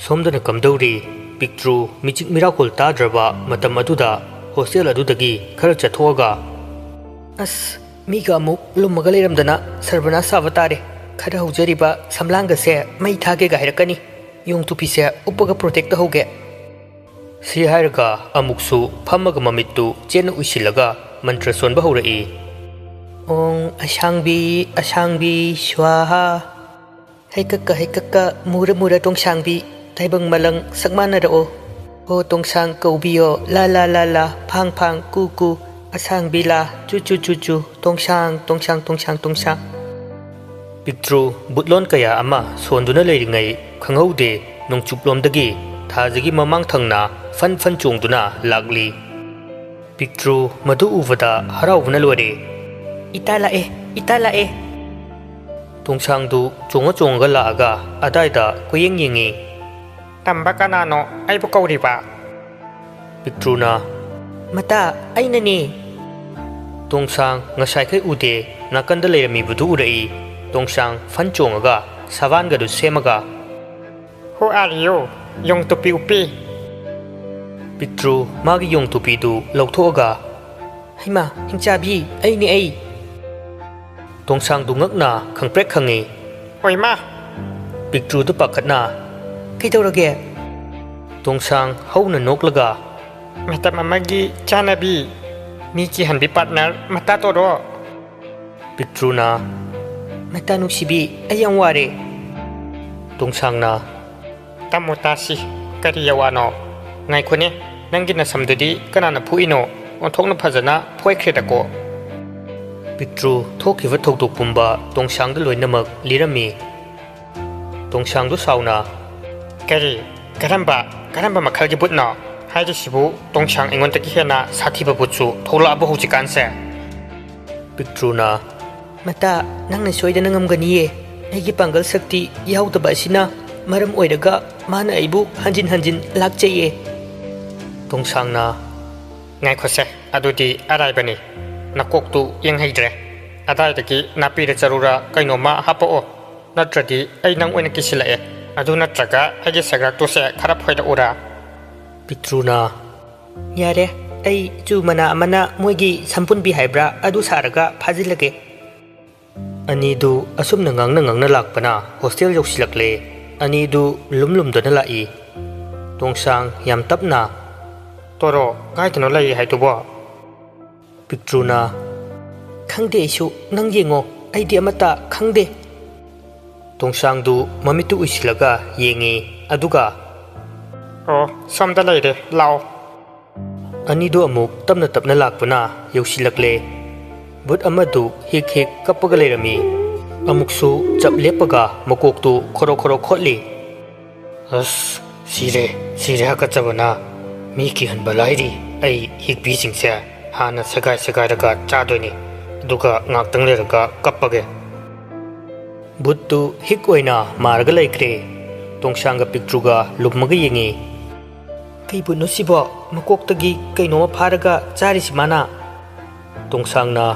ꯁꯣꯝꯗꯅ ꯀꯝꯗꯧꯔꯤ? ꯄꯤꯛꯇ꯭ꯔꯨ ꯃꯤꯆꯤꯛ ꯃꯤꯔꯥꯎꯈꯣꯜ ꯇꯥꯗ꯭ꯔꯕ ꯃꯇꯝ ꯑꯗꯨꯗ ꯍꯣꯁꯇꯦꯜ ꯑꯗꯨꯗꯒꯤ ꯈꯔ ꯆꯠꯊꯣꯛꯑꯒ, "ꯑꯁ, ꯃꯤꯒ ꯑꯃꯨꯛ ꯂꯨꯝꯃꯒ ꯂꯩꯔꯝꯗꯅ ꯁꯔꯕꯅꯥꯁ ꯁꯥꯕ ꯇꯥꯔꯦ꯫ ꯈꯔ ꯍꯧꯖꯔꯤꯕ ꯁꯝꯂꯥꯡꯒꯁꯦ ꯃꯩ ꯊꯥꯒꯦꯒ ꯍꯥꯏꯔꯛꯀꯅꯤ꯫ ꯌꯣꯡ ꯇꯨꯄꯤꯁꯦ ꯎꯞꯄꯒ ꯄ꯭ꯔꯣꯇꯦꯛ ꯇꯧꯍꯧꯒꯦ꯫" ꯁꯤ ꯍꯥꯏꯔꯒ ꯑꯃꯨꯛꯁꯨ ꯐꯝꯃꯒ ꯃꯃꯤꯠꯇꯨ ꯆꯦꯠꯅ ꯎꯏꯁꯤꯜꯂꯒ ꯃꯟꯇ꯭ꯔ ꯁꯣꯟꯕ ꯍꯧꯔꯛꯏ꯫ "ꯑꯣꯡ ꯑꯁꯥꯡꯕꯤ ꯑꯁꯥꯡꯕꯤ ꯁ꯭ꯋꯥꯍꯥ꯫ ꯍꯩꯀꯛꯀ ꯍꯩꯀꯛꯀ ꯃꯨꯔ ꯃꯨꯔ ꯇꯣꯡꯁꯥꯡꯕꯤ, ꯇꯥꯏꯕꯪ ꯃꯂꯪ ꯁꯛ ꯃꯥꯟꯅꯔꯛꯑꯣ꯫ ꯍꯣ ꯇꯣꯡꯁꯥꯡ ꯀꯧꯕꯤꯌꯣ, ꯂꯥ ꯂꯥ ꯂꯥ ꯂꯥ, ꯐꯥꯡ ꯐꯥꯡ ꯀꯨ ꯀꯨ, ꯑꯁꯥꯡꯕꯤ ꯂꯥ, ꯆꯨ ꯆꯨ ꯆꯨ ꯆꯨ, ꯇꯣꯡꯁꯥꯡ ꯇꯣꯡꯁꯥꯡ ꯇꯣꯡꯁꯥꯡ ꯇꯣꯡꯁꯥꯡ꯫" ꯄꯤꯛꯇ꯭ꯔꯨ ꯕꯨꯠꯂꯣꯟ ꯀꯌꯥ ꯑꯃ ꯁꯣꯟꯗꯨꯅ ꯂꯩꯔꯤꯉꯩ ꯈꯪꯍꯧꯗꯦ, ꯅꯣꯡꯆꯨꯞꯂꯣꯝꯗꯒꯤ ꯊꯥꯖꯒꯤ ꯃꯃꯥꯡ ꯊꯪꯅ ꯐꯟ ꯐꯟ ꯆꯣꯡꯗꯨꯅ ꯂꯥꯛꯂꯤ꯫ ꯄꯤꯛꯇ꯭ꯔꯨ ꯃꯗꯨ ꯎꯕꯗ ꯍꯔꯥꯎꯕꯅ ꯂꯣꯏꯔꯦ꯫ "ꯏꯇꯥ ꯂꯥꯛꯑꯦ, ꯏꯇꯥ ꯂꯥꯛꯑꯦ!" ꯇꯣꯡꯁꯥꯡꯗꯨ ꯆꯣꯡꯉ ꯆꯣꯡꯉꯒ ꯂꯥꯛꯑꯒ ꯑꯗꯥꯏꯗ ꯀꯣꯏꯌꯦꯡ ꯌꯦꯡꯉꯤ꯫ "ꯇꯝꯕ ꯀꯅꯥꯅꯣ ꯑꯩꯕꯨ ꯀꯧꯔꯤꯕ?" ꯄꯤꯛꯇ꯭ꯔꯨꯅ, "ꯃꯇꯥ, ꯑꯩꯅꯅꯦ!" ꯇꯣꯡꯁꯥꯡ ꯉꯁꯥꯏꯈꯩ ꯎꯗꯦ, ꯅꯥꯀꯟꯗ ꯂꯩꯔꯝꯃꯤꯕꯗꯨ ꯎꯔꯛꯏ꯫ ꯇꯣꯡꯁꯥꯡ ꯐꯟ ꯆꯣꯡꯉꯒ ꯁꯥꯕꯥꯟꯒꯗꯨ ꯁꯦꯝꯃꯒ, "Who are you? ꯌꯣꯡ ꯇꯨꯄꯤ ꯎꯞꯄꯤ!" ꯄꯤꯛꯇ꯭ꯔꯨ ꯃꯥꯒꯤ ꯌꯣꯡ ꯇꯨꯄꯤꯗꯨ ꯂꯧꯊꯣꯛꯑꯒ, "ꯍꯩꯃꯥ, ꯍꯤꯡꯆꯥꯕꯤ, ꯑꯩꯅꯦ, ꯑꯩ!" ꯇꯣꯡꯁꯥꯡꯗꯨ ꯉꯛꯅ ꯈꯪꯄ꯭ꯔꯦꯛ ꯈꯪꯉꯤ꯫ "ꯍꯣꯏꯃꯥ!" ꯄꯤꯛꯇ꯭ꯔꯨꯗꯨ ꯄꯥꯈꯠꯅ, "ꯀꯩꯗꯧꯔꯒꯦ?" ꯇꯣꯡꯁꯥꯡ ꯍꯧꯅ ꯅꯣꯛꯂꯒ, "ꯃꯇꯝ ꯑꯃꯒꯤ ꯆꯥꯅꯕꯤ, ꯃꯤ ꯀꯤꯍꯟꯕꯤ partner ꯃꯇꯥ ꯇꯣꯔꯣ!" ꯄꯤꯛꯇ꯭ꯔꯨꯅ, "ꯃꯇꯥ ꯅꯨꯡꯁꯤꯕꯤ, ꯑꯩ ꯌꯥꯝ ꯋꯥꯔꯦ!" ꯇꯣꯡꯁꯥꯡꯅ, "ꯇꯝꯃꯨ ꯇꯥꯁꯤ, ꯀꯔꯤ ꯌꯥꯋꯥꯅꯣ? ꯉꯥꯏꯈꯣꯅꯦ, ꯅꯪꯒꯤ ꯅꯁꯝꯗꯨꯗꯤ ꯀꯅꯥꯅ ꯐꯨꯏꯅꯣ? ꯑꯣꯟꯊꯣꯛꯅ ꯐꯖꯅ ꯐꯣꯏꯈ꯭ꯔꯦꯗꯀꯣ!" ꯄꯤꯛꯇ꯭ꯔꯨ ꯊꯣꯛꯈꯤꯕ ꯊꯧꯗꯣꯛ ꯄꯨꯝꯕ ꯇꯣꯡꯁꯥꯡꯗ ꯂꯣꯏꯅꯃꯛ ꯂꯤꯔꯝꯃꯤ꯫ ꯇꯣꯡꯁꯥꯡꯗꯨ ꯁꯥꯎꯅ, "ꯀꯔꯤ? ꯀꯔꯝꯕ, ꯀꯔꯝꯕ ꯃꯈꯜꯒꯤ ꯕꯨꯠꯅꯣ? ꯍꯥꯏꯔꯤꯁꯤꯕꯨ ꯇꯣꯡꯁꯥꯡ ꯑꯩꯉꯣꯟꯗꯒꯤ ꯍꯦꯟꯅ ꯁꯥꯊꯤꯕ ꯕꯨꯠꯁꯨ ꯊꯣꯛꯂꯛꯑꯕ ꯍꯧꯖꯤꯛꯀꯥꯟꯁꯦ?" ꯄꯤꯛꯇ꯭ꯔꯨꯅ, "ꯃꯇꯥ, ꯅꯪꯅ ꯁꯣꯏꯗꯅ ꯉꯝꯒꯅꯤꯌꯦ꯫ ꯑꯩꯒꯤ ꯄꯥꯡꯒꯜ ꯁꯛꯇꯤ ꯌꯥꯎꯗꯕ ꯑꯁꯤꯅ ꯃꯔꯝ ꯑꯣꯏꯔꯒ ꯃꯥꯅ ꯑꯩꯕꯨ ꯍꯟꯖꯤꯟ ꯍꯟꯖꯤꯟ ꯂꯥꯛꯆꯩꯌꯦ!" ꯇꯣꯡꯁꯥꯡꯅ, "ꯉꯥꯏꯈꯣꯁꯦ, ꯑꯗꯨꯗꯤ ꯑꯔꯥꯏꯕꯅꯤ꯫ ꯅꯀꯣꯛꯇꯨ ꯌꯦꯡꯍꯩꯗ꯭ꯔꯦ꯫ ꯑꯗꯥꯏꯗꯒꯤ ꯅꯥꯄꯤꯔ ꯆꯔꯨꯔ ꯀꯩꯅꯣꯝꯃ ꯍꯥꯞꯄꯛꯑꯣ꯫ ꯅꯠꯇ꯭ꯔꯗꯤ ꯑꯩ ꯅꯪ ꯑꯣꯏꯅ ꯀꯤꯁꯤꯜꯂꯛꯑꯦ꯫ ꯑꯗꯨ ꯅꯠꯇ꯭ꯔꯒ ꯑꯩꯒꯤ ꯁꯒꯥꯛꯇꯨꯁꯦ ꯈꯔ ꯐꯣꯏꯔꯛꯎꯔꯥ?" ꯄꯤꯛꯇ꯭ꯔꯨꯅ, "ꯌꯥꯔꯦ, ꯑꯩ ꯆꯨ ꯃꯅꯥ ꯑꯃꯅ ꯃꯣꯏꯒꯤ ꯁꯝꯄꯨꯟꯕꯤ ꯍꯥꯏꯕ꯭ꯔꯥ ꯑꯗꯨ ꯁꯥꯔꯒ ꯐꯥꯖꯤꯜꯂꯒꯦ꯫" ꯑꯅꯤꯗꯨ ꯑꯁꯨꯝꯅ ꯉꯥꯡꯅ ꯉꯥꯡꯅ ꯂꯥꯛꯄꯅ ꯍꯣꯁꯇꯦꯜ ꯌꯧꯁꯤꯜꯂꯛꯂꯦ꯫ ꯑꯅꯤꯗꯨ ꯂꯨꯝ ꯂꯨꯝꯗꯨꯅ ꯂꯥꯛꯏ꯫ ꯇꯣꯡꯁꯥꯡ ꯌꯥꯝ ꯇꯞꯅ, "ꯇꯣꯔꯣ, ꯀꯥꯏꯗꯅꯣ ꯂꯩꯔꯤ ꯍꯥꯏꯗꯨꯕꯣ?" ꯄꯤꯛꯇ꯭ꯔꯨꯅ, "ꯈꯪꯗꯦ ꯑꯩꯁꯨ, ꯅꯪ ꯌꯦꯡꯉꯣ, ꯑꯩꯗꯤ ꯑꯃꯠꯇ ꯈꯪꯗꯦ꯫" ꯇꯣꯡꯁꯥꯡꯗꯨ ꯃꯃꯤꯠꯇꯨ ꯎꯏꯁꯤꯜꯂꯒ ꯌꯦꯡꯉꯤ, ꯑꯗꯨꯒ, "ꯑꯣ, ꯁꯣꯝꯗ ꯂꯩꯔꯦ, ꯂꯥꯛꯑꯣ꯫" ꯑꯅꯤꯗꯨ ꯑꯃꯨꯛ ꯇꯞꯅ ꯇꯞꯅ ꯂꯥꯛꯄꯅ ꯌꯧꯁꯤꯜꯂꯛꯂꯦ꯫ ꯕꯨꯠ ꯑꯃꯗꯨ ꯍꯤꯛ ꯍꯤꯛ ꯀꯞꯄꯒ ꯂꯩꯔꯝꯃꯤ꯫ ꯑꯃꯨꯛꯁꯨ ꯆꯞ ꯂꯦꯞꯄꯒ ꯃꯀꯣꯛꯇꯨ ꯈꯣꯔꯣ ꯈꯣꯔꯣ ꯈꯣꯠꯂꯤ꯫ "ꯑꯁ, ꯁꯤꯔꯦ, ꯁꯤꯔꯦ ꯍꯥꯀꯠꯆꯕꯅ꯫ ꯃꯤ ꯀꯤꯍꯟꯕ ꯂꯥꯏꯔꯤ꯫ ꯑꯩ ꯍꯤꯛꯄꯤꯁꯤꯡꯁꯦ ꯍꯥꯟꯅ ꯁꯦꯒꯥꯏ ꯁꯦꯒꯥꯏꯔꯒ ꯆꯥꯗꯣꯏꯅꯤ, ꯑꯗꯨꯒ ꯉꯥꯛꯇꯪ ꯂꯩꯔꯒ ꯀꯞꯄꯒꯦ꯫" ꯕꯨꯠꯇꯨ ꯍꯤꯛ ꯑꯣꯏꯅ ꯃꯥꯔꯒ ꯂꯩꯈ꯭ꯔꯦ꯫ ꯇꯣꯡꯁꯥꯡꯒ ꯄꯤꯛꯇ꯭ꯔꯨꯒ ꯂꯨꯝꯃꯒ ꯌꯦꯡꯉꯤ꯫ "ꯀꯩ ꯕꯨꯠꯅꯣ ꯁꯤꯕꯣ? ꯃꯀꯣꯛꯇꯒꯤ ꯀꯩꯅꯣꯝꯃ ꯐꯥꯔꯒ ꯆꯥꯔꯤꯁꯤ ꯃꯥꯅ?" ꯇꯣꯡꯁꯥꯡꯅ,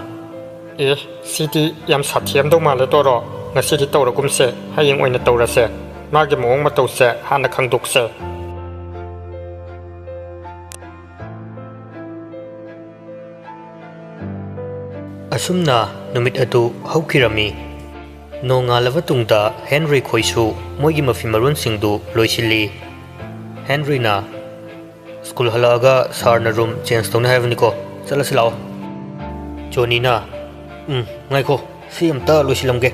"ꯑꯦ, ꯁꯤꯗꯤ ꯌꯥꯝ ꯁꯥꯊꯤꯔꯝꯗꯧ ꯃꯥꯜꯂꯦ ꯇꯣꯔꯣ꯫ ꯉꯁꯤꯗꯤ ꯇꯧꯔꯒꯨꯝꯁꯦ, ꯍꯌꯦꯡ ꯑꯣꯏꯅ ꯇꯧꯔꯁꯦ꯫ ꯃꯥꯒꯤ ꯃꯑꯣꯡ ꯃꯇꯧꯁꯦ ꯍꯥꯟꯅ ꯈꯪꯗꯣꯛꯁꯦ꯫" ꯑꯁꯨꯝꯅ ꯅꯨꯃꯤꯠ ꯑꯗꯨ ꯍꯧꯈꯤꯔꯝꯃꯤ꯫ ꯅꯣꯡꯉꯥꯜꯂꯕ ꯇꯨꯡꯗ ꯍꯦꯟꯔꯤ ꯈꯣꯏꯁꯨ ꯃꯣꯏꯒꯤ ꯃꯐꯤ ꯃꯔꯣꯟꯁꯤꯡꯗꯨ ꯂꯣꯏꯁꯤꯜꯂꯤ꯫ ꯍꯦꯟꯔꯤꯅ, "ꯁ꯭ꯀꯨꯜ ꯍꯜꯂꯛꯑꯒ ꯁꯥꯔꯅ ꯔꯨꯝ ꯆꯦꯟꯖ ꯇꯧꯅꯤ ꯍꯥꯏꯕꯅꯤꯀꯣ, ꯆꯠꯂꯁꯤ ꯂꯥꯛꯑꯣ꯫" ꯖꯣꯅꯤꯅ, "ꯎꯝ, ꯉꯥꯏꯈꯣ, ꯁꯤ ꯑꯝꯇ ꯂꯣꯏꯁꯤꯜꯂꯝꯒꯦ꯫"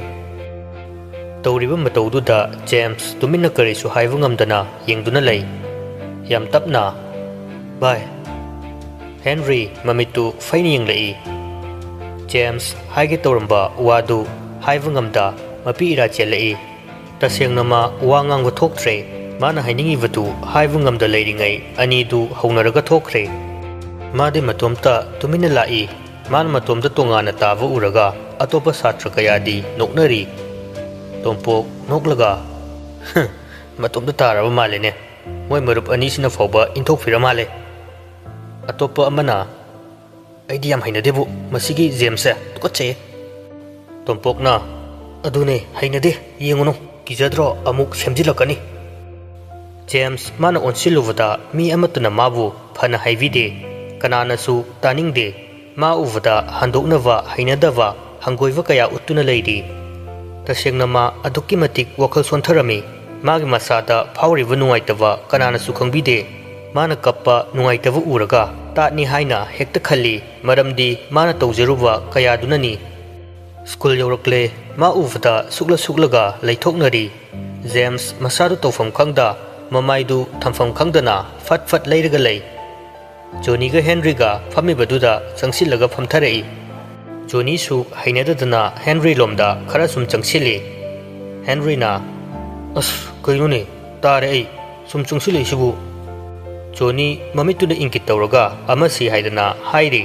ꯇꯧꯔꯤꯕ ꯃꯇꯧꯗꯨꯗ ꯖꯦꯝꯁ ꯇꯨꯃꯤꯟꯅ ꯀꯔꯤꯁꯨ ꯍꯥꯏꯕ ꯉꯝꯗꯅ ꯌꯦꯡꯗꯨꯅ ꯂꯩ꯫ ꯌꯥꯝ ꯇꯞꯅ, "ꯚꯥꯏ꯫" ꯍꯦꯟꯔꯤ ꯃꯃꯤꯠꯇꯨ ꯐꯩꯅ ꯌꯦꯡꯂꯛꯏ꯫ ꯖꯦꯝꯁ ꯍꯥꯏꯒꯦ ꯇꯧꯔꯝꯕ ꯋꯥꯗꯨ ꯍꯥꯏꯕ ꯉꯝꯗ ꯃꯄꯤ ꯏꯔꯥ ꯆꯦꯜꯂꯛꯏ꯫ ꯇꯁꯦꯡꯅ ꯃꯥ ꯋꯥ ꯉꯥꯡꯕ ꯊꯣꯛꯇ꯭ꯔꯦ꯫ ꯃꯥꯅ ꯍꯥꯏꯅꯤꯡꯉꯤꯕꯗꯨ ꯍꯥꯏꯕ ꯉꯝꯗ ꯂꯩꯔꯤꯉꯩ ꯑꯅꯤꯗꯨ ꯍꯧꯅꯔꯒ ꯊꯣꯛꯈ꯭ꯔꯦ꯫ ꯃꯥꯗꯤ ꯃꯇꯣꯝꯇ ꯇꯨꯃꯤꯟꯅ ꯂꯥꯛꯏ꯫ ꯃꯥꯅ ꯃꯇꯣꯝꯇ ꯇꯣꯉꯥꯟꯅ ꯇꯥꯕ ꯎꯔꯒ ꯑꯇꯣꯞꯄ ꯁꯥꯇ꯭ꯔ ꯀꯌꯥꯗꯤ ꯅꯣꯛꯅꯔꯤ꯫ ꯇꯣꯝꯄꯣꯛ ꯅꯣꯛꯂꯒ, "ꯍꯝ, ꯃꯇꯣꯝꯇ ꯇꯥꯔꯕ ꯃꯥꯜꯂꯦꯅꯦ꯫ ꯃꯣꯏ ꯃꯔꯨꯞ ꯑꯅꯤꯁꯤꯅ ꯐꯥꯎꯕ ꯏꯟꯊꯣꯛꯄꯤꯔ ꯃꯥꯜꯂꯦ꯫" ꯑꯇꯣꯞꯄ ꯑꯃꯅ, "ꯑꯩꯗꯤ ꯌꯥꯝ ꯍꯩꯅꯗꯦꯕꯨ ꯃꯁꯤꯒꯤ ꯖꯦꯝꯁꯁꯦ, ꯇꯨꯀꯠꯆꯩꯌꯦ꯫" ꯇꯣꯝꯄꯣꯛꯅ, "ꯑꯗꯨꯅꯦ, ꯍꯩꯅꯗꯦ, ꯌꯦꯡꯉꯨꯅꯨ, ꯀꯤꯖꯗ꯭ꯔꯣ, ꯑꯃꯨꯛ ꯁꯦꯝꯖꯤꯜꯂꯛꯀꯅꯤ꯫" ꯖꯦꯝꯁ ꯃꯥꯅ ꯑꯣꯟꯁꯤꯜꯂꯨꯕꯗ ꯃꯤ ꯑꯃꯠꯇꯅ ꯃꯥꯕꯨ ꯐꯅ ꯍꯥꯏꯕꯤꯗꯦ, ꯀꯅꯥꯅꯁꯨ ꯇꯥꯅꯤꯡꯗꯦ꯫ ꯃꯥ ꯎꯕꯗ ꯍꯟꯗꯣꯛꯅꯕ ꯍꯩꯅꯗꯕ ꯍꯪꯒꯣꯏꯕ ꯀꯌꯥ ꯎꯠꯇꯨꯅ ꯂꯩꯔꯤ꯫ ꯇꯁꯦꯡꯅ ꯃꯥ ꯑꯗꯨꯛꯀꯤ ꯃꯇꯤꯛ ꯋꯥꯈꯜ ꯁꯣꯟꯊꯔꯝꯃꯤ꯫ ꯃꯥꯒꯤ ꯃꯁꯥꯗ ꯐꯥꯎꯔꯤꯕ ꯅꯨꯡꯉꯥꯏꯇꯕ ꯀꯅꯥꯅꯁꯨ ꯈꯪꯕꯤꯗꯦ꯫ ꯃꯥꯅ ꯀꯞꯄ ꯅꯨꯡꯉꯥꯏꯇꯕ ꯎꯔꯒ ꯇꯥꯠꯅꯤ ꯍꯥꯏꯅ ꯍꯦꯛꯇ ꯈꯜꯂꯤ, ꯃꯔꯝꯗꯤ ꯃꯥꯅ ꯇꯧꯖꯔꯨꯕ ꯀꯌꯥꯗꯨꯅꯅꯤ꯫ ꯁ꯭ꯀꯨꯜ ꯌꯧꯔꯛꯂꯦ꯫ ꯃꯥ ꯎꯕꯗ ꯁꯨꯛꯂ ꯁꯨꯛꯂꯒ ꯂꯩꯊꯣꯛꯅꯔꯤ꯫ ꯖꯦꯝꯁ ꯃꯁꯥꯗꯨ ꯇꯧꯐꯝ ꯈꯪꯗ, ꯃꯃꯥꯏꯗꯨ ꯊꯝꯐꯝ ꯈꯪꯗꯅ ꯐꯠ ꯐꯠ ꯂꯩꯔꯒ ꯂꯩ꯫ ꯖꯣꯅꯤꯒ ꯍꯦꯟꯔꯤꯒ ꯐꯝꯃꯤꯕꯗꯨꯗ ꯆꯪꯁꯤꯜꯂꯒ ꯐꯝꯊꯔꯛꯏ꯫ ꯖꯣꯅꯤꯁꯨ ꯍꯩꯅꯗꯗꯅ ꯍꯦꯟꯔꯤ ꯂꯣꯝꯗ ꯈꯔ ꯁꯨꯝ ꯆꯪꯁꯤꯜꯂꯤ꯫ ꯍꯦꯟꯔꯤꯅ, "ꯑꯁ, ꯀꯩꯅꯣꯅꯦ? ꯇꯥꯔꯦ ꯑꯩ꯫ ꯁꯨꯝ ꯆꯪꯁꯤꯜꯂꯛꯏꯁꯤꯕꯨ?" ꯖꯣꯅꯤ ꯃꯃꯤꯠꯇꯨꯅ ꯏꯪꯒꯤꯠ ꯇꯧꯔꯒ ꯑꯃꯁꯤ ꯍꯥꯏꯗꯅ ꯍꯥꯏꯔꯤ꯫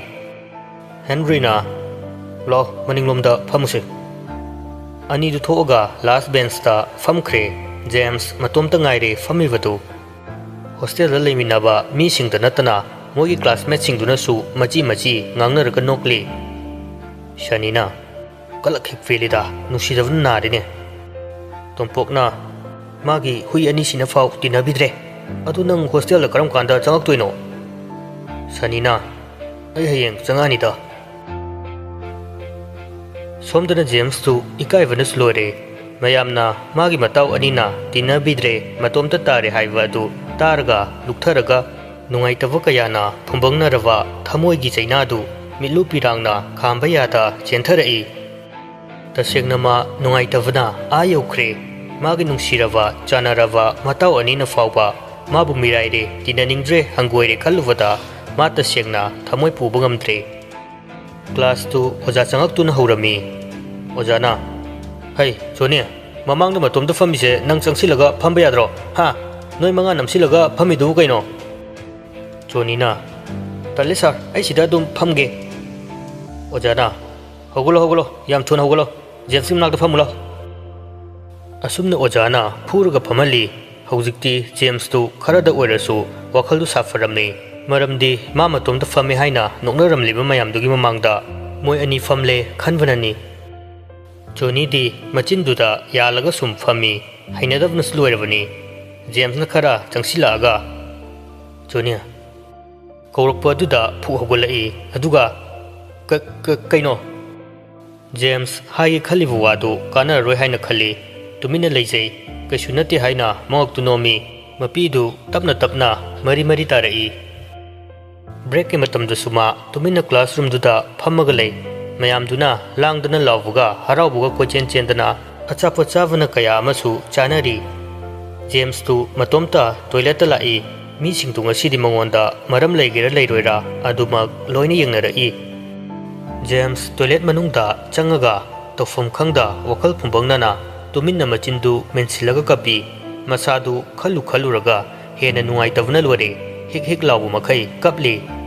ꯍꯦꯟꯔꯤꯅ, "ꯂꯥꯎ, ꯃꯅꯤꯡꯂꯣꯝꯗ ꯐꯝꯃꯨꯁꯦ꯫" ꯑꯅꯤꯗꯨ ꯊꯣꯛꯑꯒ ꯂꯥꯁ ꯕꯦꯟꯁꯇ ꯐꯝꯈ꯭ꯔꯦ꯫ ꯖꯦꯝꯁ ꯃꯇꯣꯝꯇ ꯉꯥꯏꯔꯦ ꯐꯝꯃꯤꯕꯗꯨ꯫ ꯍꯣꯁꯇꯦꯜꯗ ꯂꯩꯃꯤꯟꯅꯕ ꯃꯤꯁꯤꯡꯗ ꯅꯠꯇꯅ ꯃꯣꯏꯒꯤ ꯀ꯭ꯂꯥꯁꯃꯦꯠꯁꯤꯡꯗꯨꯅꯁꯨ ꯃꯆꯤ ꯃꯆꯤ ꯉꯥꯡꯅꯔꯒ ꯅꯣꯛꯂꯤ꯫ ꯁꯅꯤꯅ, "ꯀꯂꯛ ꯍꯦꯛ ꯄꯦꯜꯂꯤꯗ, ꯅꯨꯡꯁꯤꯗꯕꯅ ꯅꯥꯔꯦꯅꯦ꯫" ꯇꯣꯝꯄꯣꯛꯅ, "ꯃꯥꯒꯤ ꯍꯨꯏ ꯑꯅꯤꯁꯤꯅ ꯐꯥꯎ ꯇꯤꯟꯅꯕꯤꯗ꯭ꯔꯦ꯫ ꯑꯗꯨ ꯅꯪ ꯍꯣꯁꯇꯦꯜꯗ ꯀꯔꯝ ꯀꯥꯟꯗ ꯆꯪꯉꯛꯇꯣꯏꯅꯣ?" ꯁꯅꯤꯅ, "ꯑꯩ ꯍꯌꯦꯡ ꯆꯪꯉꯛꯑꯅꯤꯗ꯫" ꯁꯣꯝꯗꯅ ꯖꯦꯝꯁꯇꯨ ꯏꯀꯥꯏꯕꯅꯁꯨ ꯂꯣꯏꯔꯦ꯫ ꯃꯌꯥꯝꯅ ꯃꯥꯒꯤ ꯃꯇꯥꯎ ꯑꯅꯤꯅ ꯇꯤꯟꯅꯕꯤꯗ꯭ꯔꯦ, ꯃꯇꯣꯝꯇ ꯇꯥꯔꯦ ꯍꯥꯏꯕ ꯑꯗꯨ ꯇꯥꯔꯒ ꯂꯨꯛꯊꯔꯒ ꯅꯨꯡꯉꯥꯏꯇꯕ ꯀꯌꯥꯅ ꯐꯨꯝꯕꯪꯅꯔꯕ ꯊꯃꯣꯏꯒꯤ ꯆꯩꯅꯥꯗꯨ ꯃꯤꯠꯂꯨ ꯄꯤꯔꯥꯡꯅ ꯈꯥꯝꯕ ꯌꯥꯗ ꯆꯦꯟꯊꯔꯛꯏ꯫ ꯇꯁꯦꯡꯅ ꯃꯥ ꯅꯨꯡꯉꯥꯏꯇꯕꯅ ꯑꯥ ꯌꯧꯈ꯭ꯔꯦ꯫ ꯃꯥꯒꯤ ꯅꯨꯡꯁꯤꯔꯕ, ꯆꯥꯟꯅꯔꯕ ꯃꯇꯥꯎ ꯑꯅꯤꯅ ꯐꯥꯎꯕ ꯃꯥꯕꯨ ꯃꯤꯔꯥꯏꯔꯦ, ꯇꯤꯟꯅꯅꯤꯡꯗ꯭ꯔꯦ, ꯍꯪꯒꯣꯏꯔꯦ ꯈꯜꯂꯨꯕꯗ ꯃꯥ ꯇꯁꯦꯡꯅ ꯊꯃꯣꯏ ꯄꯨꯕ ꯉꯝꯗ꯭ꯔꯦ꯫ ꯀ꯭ꯂꯥꯁꯇꯨ ꯑꯣꯖꯥ ꯆꯪꯉꯛꯇꯨꯅ ꯍꯧꯔꯝꯃꯤ꯫ ꯑꯣꯖꯥꯅ, "ꯍꯩ, ꯖꯣꯅꯤ, ꯃꯃꯥꯡꯗ ꯃꯇꯣꯝꯇ ꯐꯝꯃꯤꯁꯦ ꯅꯪ ꯆꯪꯁꯤꯜꯂꯒ ꯐꯝꯕ ꯌꯥꯗ꯭ꯔꯣ? ꯍꯥ? ꯅꯣꯏ ꯃꯉꯥ ꯅꯝꯁꯤꯜꯂꯒ ꯐꯝꯃꯤꯗꯨꯕꯨ ꯀꯩꯅꯣ?" ꯖꯣꯅꯤꯅ, "ꯇꯜꯂꯦ ꯁꯥꯔ, ꯑꯩ ꯁꯤꯗ ꯑꯗꯨꯝ ꯐꯝꯒꯦ꯫" ꯑꯣꯖꯥꯅ, "ꯍꯧꯒꯠꯂꯣ, ꯍꯧꯒꯠꯂꯣ, ꯌꯥꯝ ꯊꯨꯅ ꯍꯧꯒꯠꯂꯣ, ꯖꯦꯝꯁꯀꯤ ꯃꯅꯥꯛꯇ ꯐꯝꯃꯨ ꯂꯥꯎ꯫" ꯑꯁꯨꯝꯅ ꯑꯣꯖꯥꯅ ꯐꯨꯔꯒ ꯐꯝꯍꯜꯂꯤ꯫ ꯍꯧꯖꯤꯛꯇꯤ ꯖꯦꯝꯁꯇꯨ ꯈꯔꯗ ꯑꯣꯏꯔꯁꯨ ꯋꯥꯈꯜꯗꯨ ꯁꯥꯐꯔꯝꯃꯤ꯫ ꯃꯔꯝꯗꯤ ꯃꯥ ꯃꯇꯣꯝꯇ ꯐꯝꯃꯦ ꯍꯥꯏꯅ ꯅꯣꯛꯅꯔꯝꯂꯤꯕ ꯃꯌꯥꯝꯗꯨꯒꯤ ꯃꯃꯥꯡꯗ ꯃꯣꯏ ꯑꯅꯤ ꯐꯝꯂꯦ ꯈꯟꯕꯅꯅꯤ꯫ ꯖꯣꯅꯤꯗꯤ ꯃꯆꯤꯟꯗꯨꯗ ꯌꯥꯜꯂꯒ ꯁꯨꯝ ꯐꯝꯃꯤ꯫ ꯍꯩꯅꯗꯕꯅꯁꯨ ꯂꯣꯏꯔꯕꯅꯤ꯫ ꯖꯦꯝꯁꯅ ꯈꯔ ꯆꯪꯁꯤꯜꯂꯛꯑꯒ, "ꯖꯣꯅꯤ," ꯀꯧꯔꯛꯄ ꯑꯗꯨꯗ ꯐꯨꯛ ꯍꯧꯒꯠꯂꯛꯏ꯫ ꯑꯗꯨꯒ, "ꯀ-, ꯀ-, ꯀꯩꯅꯣ?" ꯖꯦꯝꯁ ꯍꯥꯏꯒꯦ ꯈꯜꯂꯤꯕ ꯋꯥꯗꯨ ꯀꯥꯟꯅꯔꯔꯣꯏ ꯍꯥꯏꯅ ꯈꯜꯂꯤ꯫ ꯇꯨꯃꯤꯟꯅ ꯂꯩꯖꯩ꯫ "ꯀꯩꯁꯨ ꯅꯠꯇꯦ" ꯍꯥꯏꯅ ꯃꯉꯛꯇꯨ ꯅꯣꯝꯃꯤ꯫ ꯃꯄꯤꯗꯨ ꯇꯞꯅ ꯇꯞꯅ ꯃꯔꯤ ꯃꯔꯤ ꯇꯥꯔꯛꯏ꯫ ꯕ꯭ꯔꯦꯛꯀꯤ ꯃꯇꯝꯗꯁꯨ ꯃꯥ ꯇꯨꯃꯤꯟꯅ ꯀ꯭ꯂꯥꯁꯔꯨꯝꯗꯨꯗ ꯐꯝꯃꯒ ꯂꯩ꯫ ꯃꯌꯥꯝꯗꯨꯅ ꯂꯥꯡꯗꯅ ꯂꯥꯎꯕꯒ ꯍꯔꯥꯎꯕꯒ ꯀꯣꯏꯆꯦꯟ ꯆꯦꯟꯗꯅ ꯑꯆꯥꯄꯣꯠ ꯆꯥꯕꯅ ꯀꯌꯥ ꯑꯃꯁꯨ ꯆꯥꯅꯔꯤ꯫ ꯖꯦꯝꯁꯇꯨ ꯃꯇꯣꯝꯇ ꯇꯣꯏꯂꯦꯠꯇ ꯂꯥꯛꯏ꯫ ꯃꯤꯁꯤꯡꯗꯨ ꯉꯁꯤꯗꯤ ꯃꯉꯣꯟꯗ ꯃꯔꯝ ꯂꯩꯒꯦꯔꯥ ꯂꯩꯔꯣꯏꯔꯥ ꯑꯗꯨꯃꯛ ꯂꯣꯏꯅ ꯌꯦꯡꯅꯔꯛꯏ꯫ ꯖꯦꯝꯁ ꯇꯣꯏꯂꯦꯠ ꯃꯅꯨꯡꯗ ꯆꯪꯉꯒ ꯇꯧꯐꯝ ꯈꯪꯗ ꯋꯥꯈꯜ ꯐꯨꯝꯕꯪꯅꯅ ꯇꯨꯃꯤꯟꯅ ꯃꯆꯤꯟꯗꯨ ꯃꯦꯟꯁꯤꯜꯂꯒ ꯀꯞꯄꯤ꯫ ꯃꯁꯥꯗꯨ ꯈꯜꯂꯨ ꯈꯜꯂꯨꯔꯒ ꯍꯦꯟꯅ ꯅꯨꯡꯉꯥꯏꯇꯕꯅ ꯂꯣꯏꯔꯦ꯫ ꯍꯤꯛ ꯍꯤꯛ ꯂꯥꯎꯕ ꯃꯈꯩ ꯀꯞꯂꯤ꯫